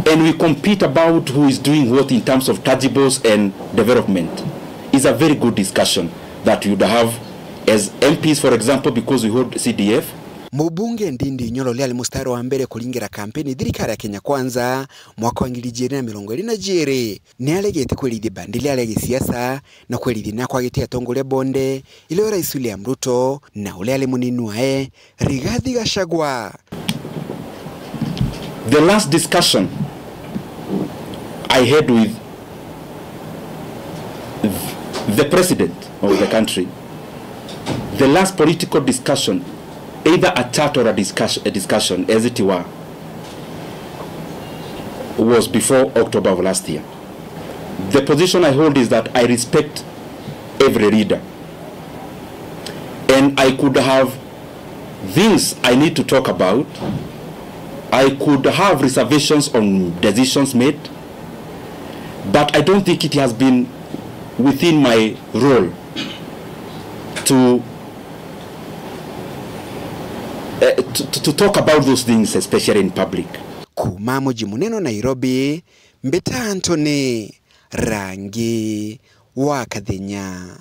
and we compete about who is doing what in terms of tangibles and development, is a very good discussion that we would have as M Ps, for example, because we hold C D F. Mubunge Ndindi Nyoro uria ari mustari wa mbere kuringira kampeni thirikari ya Kenya Kwanza mwaka wa ngiri ijiri na mirongo iri na ijiri, ni aregete kwerithia bandi riria ria gisiasa na kwerithia na kwagitia atongoria bonde, irio Rais William Ruto na uria ari munini wae, Rigathi Gachagua. The last discussion I had with the president of the country, the last political discussion, either a chat or a discuss-, a discussion, as it were, was before October of last year. The position I hold is that I respect every leader. And I could have things I need to talk about. I could have reservations on decisions made, but I don't think it has been within my role to, eh, to, to, to talk about those things, especially in public. Kuuma muji munene wa Nairobi, mbita Anthony Rangi wa Kathenya.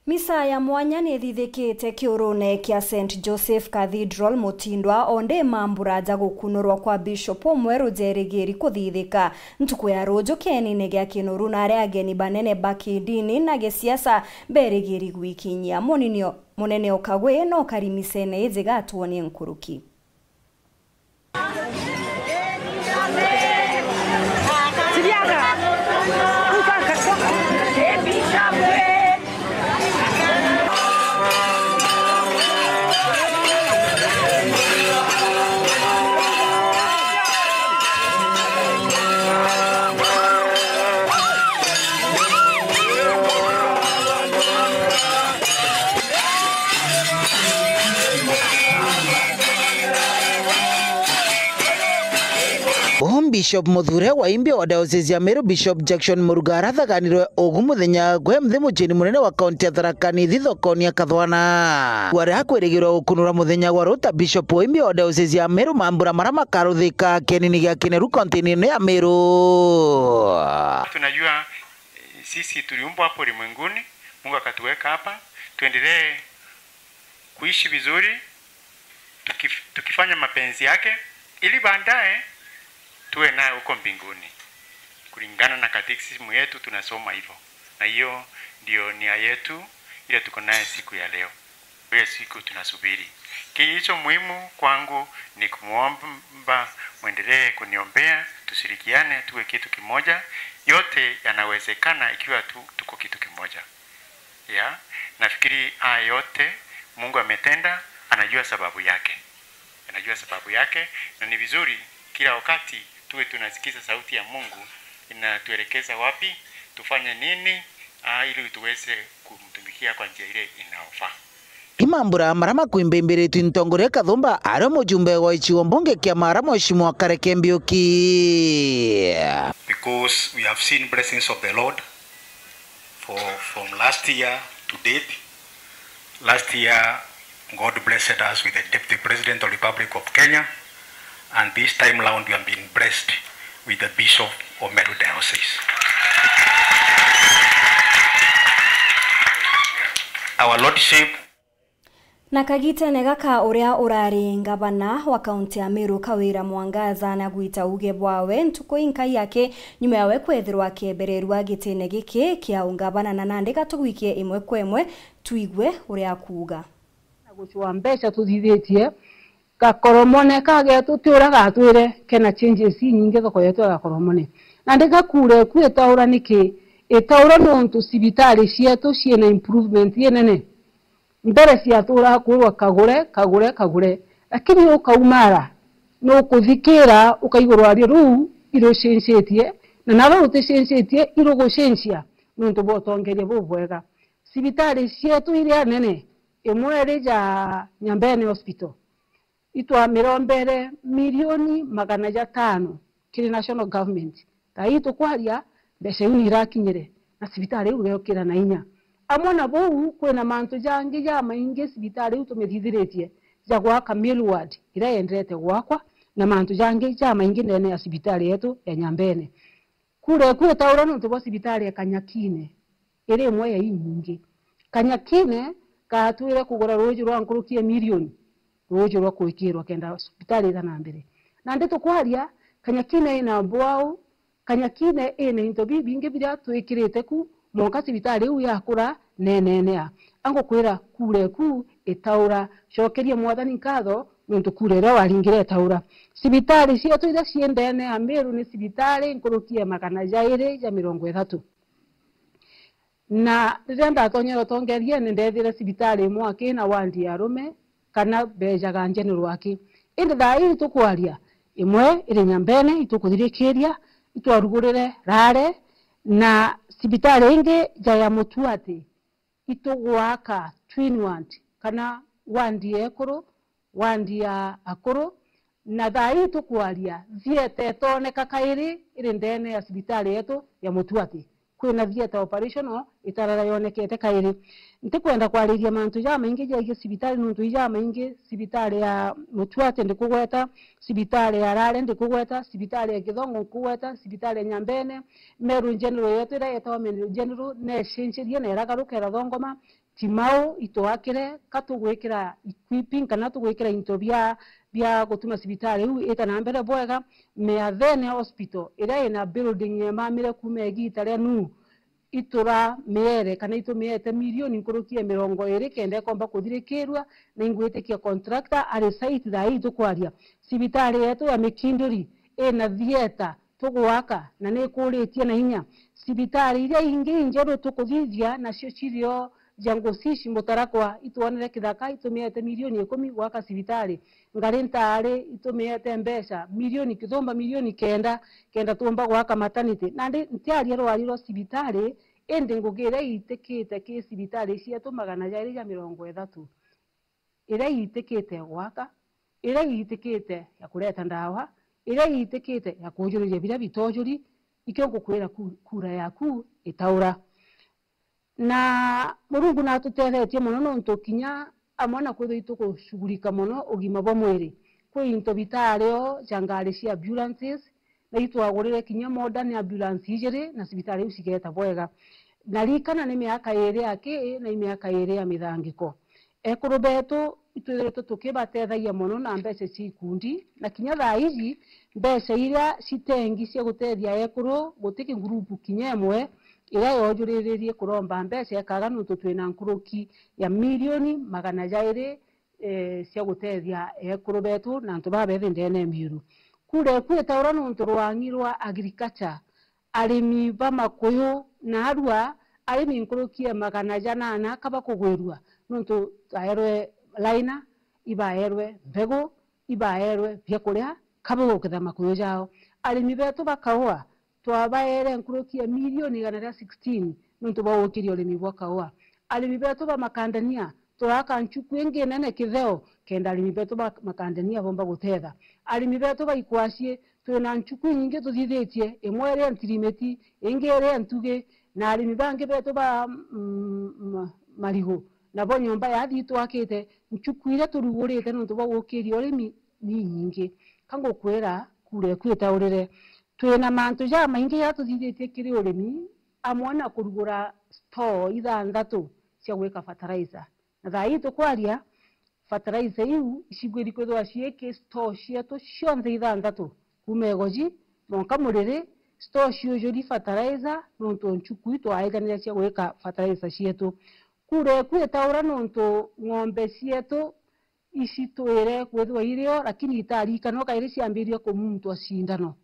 Misa ya mwanya nithithikite kiurune kia Saint Joseph Cathedral Mutindwa, o ndi mambura ja gukunurwa kwa Bishop umweru jerigiri kuthithika ntuku ya ruju kienine gia Kinuru, na aria ageni banene ba kidini na gisiasa berigiri gwikinyia. Munini o-, munene o Kagwe no kari misene iji gatwonie nkuruki. Uu Bishop muthure wa Imbi wa Diocese ya Meru, Bishop Jackson Muruga, arathaganirwe ugu muthenya gwe mthi muciini munene wa kaunti ya Tharaka Nithi, thokoni ya Kathwana. Wari akwirigirwa gukunura muthenya gwa ruta Bishop wa Imbi wa Diocese ya Meru mambura mara makaruthika kienini gia Kineru, kaunti-ini ino ya Meru. Tunajua, eh, sisi tuliumbwa hapo ulimwenguni, Mungu akatuweka hapa, tuendelee kuishi vizuri, tukif-, tukifanya mapenzi yake, ili baadaye tuwe naye huko mbinguni. Kulingana na katekisimu yetu tunasoma hivyo. Na hiyo ndio nia yetu ile tuko naye siku ya leo. Ile siku tunasubiri. Kilicho muhimu kwangu ni kumwomba mwendelee kuniombea, tushirikiane, tuwe kitu kimoja. Yote yanawezekana ikiwa tu, tuko kitu kimoja. Ya, nafikiri haya yote Mungu ametenda, anajua sababu yake. Anajua sababu yake, na ni vizuri kila wakati tuwe tunasikiza sauti ya Mungu inatuelekeza wapi, tufanye nini, ah, ili tuweze kumtumikia kwa njia ile inaofaa. Imambura mara makuimbimbiritwe ntongoria Kathumba ario mujumbe wa gicigo mbunge kia Mara Mheshimiwa Kareke Mbiuki. Because we have seen blessings of the Lord for, from last year to date. Last year, God blessed us with the Deputy President of the Republic of Kenya, and this time round we have been blessed with the Bishop of Meru Diocese. Our Lordship. Na kagitene gaka, uria urari ngavana wa kaunti ya Meru Kawira Mwangaza na gwita uge bwawe ntuku inkai yake nyuma yawe kwethirwa akiebererwa gitine giki kia ungavana, na nandi gatugwikie imwe kwa imwe twigue uria akuuga. Na gucua mbeca tuthithitie, gakoromone ka getu ti uria gatwire kena changes inyingi thoko yetu ya gakoromone. Nandi gakure ku itaura niki? Itaura nontu cibitari cietu ciina improvement inene. Mbere ciaturaga kwirwa kagure, kagure, kagure. Lakini ukaumara, nukuthikira ukaigua rwario ruu irucenjetie, na naro ruticenjetie irugucenjia nontu bwa utongeria bubwega. Cibitari cietu iria nene, imwe iri ja Nyambene Hospital, itwamirombere milioni magana jatano kiri national government. Thaa ii tukwaria, mbeca iu ni irakinyire, na cibitari iu igeukira na inya. Amwe na buu, kwina mantu jangi jamaingi cibitari iu tumithithiritie, ja gwaka male ward iria yenderete gwakwa, na mantu jangi jamaingi ndene ya cibitari yetu ya Nyambene. Kura eku itaura nontu bwa cibitari ya Kanyakine, iri imwe ya inyingi. Kanyakine kaatwire kugura ruuji rwa nkuruki ya milioni, ruuji rwa kwikirwa kenda cibitari ita na mbere. Nandi tukwaria, Kanyakine ina bwau, Kanyakine ina into bibingi biria twikirite ku, mwanka cibitari iu yakura na inenea. Angukwira kura eku itaura. Cokeria Mwathani nkatho nontu kura iria waringire itaura. Cibitari cietu iria cii ndene ya Meru ni cibitari nkuruki ya magana jairi ja mirongo ithatu. Na riria ndatonyere utongeriene, ndethire cibitari imwe aki na wandi ya arume, kana bejaga general aki. Indi thaa ii tukwaria, imwe iri Nyambene, itukuthirikiria, itwarugurire Rare, na cibitari ingi ja ya Mutuati, itugwaka twin ward, kana wandi ya ekuru, wandi ya akuru, na thaa ii tukwaria, theatre itoneka kairi iri ndene ya cibitari yetu ya Mutuati. Kwina theatre operational itarara yonekete kairi. Ntikwenda kwariria mantu jamaingi jaigie cibitari, nontu i jamaingi, cibitari ya Mutuati ndikugweta, cibitari ya Rare ndikugweta, cibitari ya Kithongo nkugweta, cibitari ya Nyambene, Meru General yetu iria yetagwa Meru General necenjirie na iragaruka irathongoma. Timau itwakire, ka tugwikira equipping kana tugwikira into bia, bia gutuma cibitari iu ita na mbere bwega. Meathene Hospital, iria ina building yemamire kuuma igiita ria Nuhu, itura miere kana itumiete milioni nkuruki ya mirongo iri kenda ikomba kuthirikirua, na ingwitikia contractor ari site thaa ii tukwaria. Cibitari yetu ya Mikinduri ina theatre tugwaka na ni ikuritie na inya. Cibitari iria ingi injeru tukuthithia nacio cirio ja Ngucici Mutarakwa, itwonere kithaka itumiete milioni ikumi gwaka cibitari. Ngari Ntaari itumiete mbeca milioni kithumba milioni kenda, kenda tuumba gwaka maternity. Nandi ntiaria rwari rwa cibitari, indi ngugi iria iitikite ki cibitari cietu magana jairi ja mirongo ithatu, iria iitikite gwaka, iria iitikite ya kureta ndawa, iria iitikite ya kuujuriria biria bitoojuri, ikio ngukwira ku-, kura yaku itaura. Na Murungu natutethetie mono, nontu kinya amwe na kwithirwa itukushughulika mono ugima bwa mwiri, kwi into bitario ja ngari cia ambulances, na itwagurire kinya modern ambulance ijiri, na cibitari iu cigeta bwega. Na rikana ni miaka iri aki na i miaka iri ya mithangiko. Ekuru betu itwithiritwe tukibatethagia mono na mbeca cia ikundi, na kinya thaa iji mbeca iria citengi cia gutethia ekuru guti kingurupu kinya imwe iria yojuriririe kuromba mbeca ikaga, nontu twina nkuruki ya milioni magana jairi, eh, cia gutethia ekuru betu na antu baba bethi ndene ya Miru. Kura iku itaura nontu rwang'i rwa agriculture, arimi ba makuyu na arua, arimi nkuruki ya magana janana ka bakugwirua, nontu baerwe liner, ibaerwe mbegu, ibaerwe biakuria, ka baguketha makuyu jao. Arimi betu ba kaua, twabaere nkuruki ya milioni igana ria sixteen, nontu bwa gukiria urimi bwa kaua. Arimi betu ba makandania, turaka nchuku ingi nene Kitheo, kenda arimi betu ba makandania bomba gutetha. Arimi betu ba ikwacii, twina nchuku inyingi tuthithitie, imwe iri ya ntirimiti, ingi iri ya ntugi, na arimi bangi betu ba, mm, ma-, marigu, nabo nyomba yathi twakite, nchuku iria turugurite nontu bwa gukiria urimi ni inyingi. Ka ngukwira, kura iku itaurire. Twina mantu jamaingi jaria tuthithitie kiri urimi, amwe na kurugura store ithanthatu cia gwika fertilizer. Na thaa ii tukwaria, fertilizer iu icigwiri kwithirwa ciiki store cietu cionthe ithanthatu, kuuma Igoji mwanka Muriri, store ciujuri fertilizer, nontu nchuku itwaejanire cia gwika fertilizer cietu. Kura iku itaura nontu ng'ombe cietu icitwire kwithirwa irio, lakini itarikanwa kairi ciambirie kumuntwa cindano.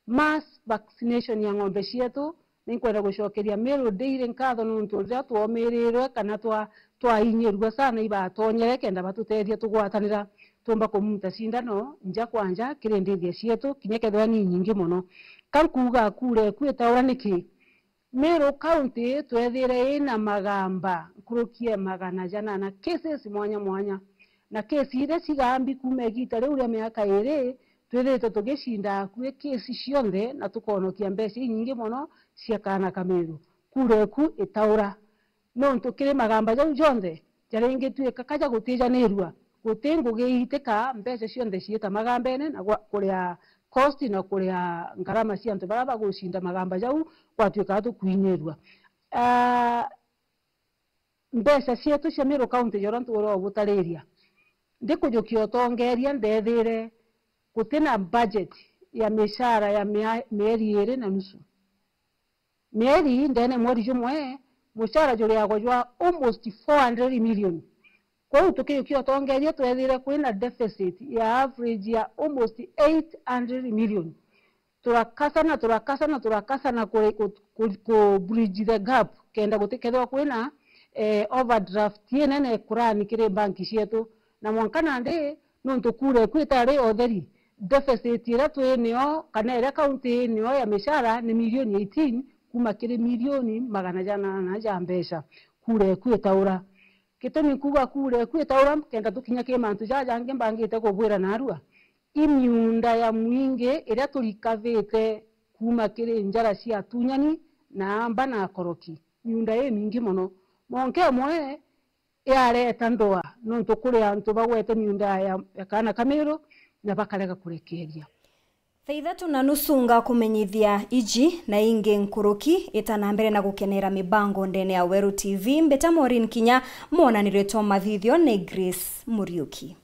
Mass vaccination ya ng'ombe cietu, ninkwenda gucokeria Meru Dairy nkatho nontu riria twomirirwe kana twa-, twainyirua sana ibatonyere kenda batutethia tugwatanira, tumba kumunta cindano nja kwa nja kiri ndithia cietu, kinya kethirwa ni inyingi mono. Ka nkuuga kura iku itaura niki? Meru County twethire ina magamba nkuruki ya magana janana cases mwanya mwanya, na case iria cigambi kuuma igiita riu ria miaka iiri, twithirite tugicinda akui case cionthe na tukonokia mbeca inyingi mono cia kaana ka Meru. Kura iku itaura. Nontu kiri magamba jau jonthe, jaringituika ka ja gutijanirua, guti ngugi iitika mbeca cionthe ciita magambene na gwa-, kuria cost na kuria ngarama cia antu baria bagucinda magamba jau, gwatuika tukuinyirua. Ah, mbeca cietu cia Meru County ja uria ntuura ubutariria, ndikujukia utongeria, ndethire guti na budget ya micara ya mia-, mieri iiri na nusu. Mieri ndene mweri jumwe, mucara juriagwa jwa almost four hundred million. Kwou tukijukia utongeria, twethire kwina deficit ya average ya almost eight hundred million. Turakasana, turakasana, turakasana ku, ku, ku, ku bridge the gap, kenda gutikethirwa kwina, eh, overdraft inene kurani kiri banki cietu. Na mwanka nandi, nontu kura iku itari o theri, deficit iria twi nio, kana iria county ii nio ya micara ni milioni eighteen, kuuma kiri milioni magana janana ja mbeca. Kura iku itaura. Gitumi nkuuga kura iku itaura, kenda tukinya kiri mantu jaja jangi mbangite kubwira narua. I miunda ya mwingi iria turikavite kuuma kiri njara cia atunyani na amba na akoroki. Miunda imingi mono. Mwanka imwe yareta ndwaa, nontu kuri antu bagwete miunda ya, ya kaana ka Meru na bakarega kurekeeria. Thaa ithatu na nusu ngakumenyithia iji na ingi nkuruki. Ita na mbere na gukenera mibango ndene ya Weru T V. Mbita Maureen Kinya, mwonaniritwe mathithio ni Grace Muriuki.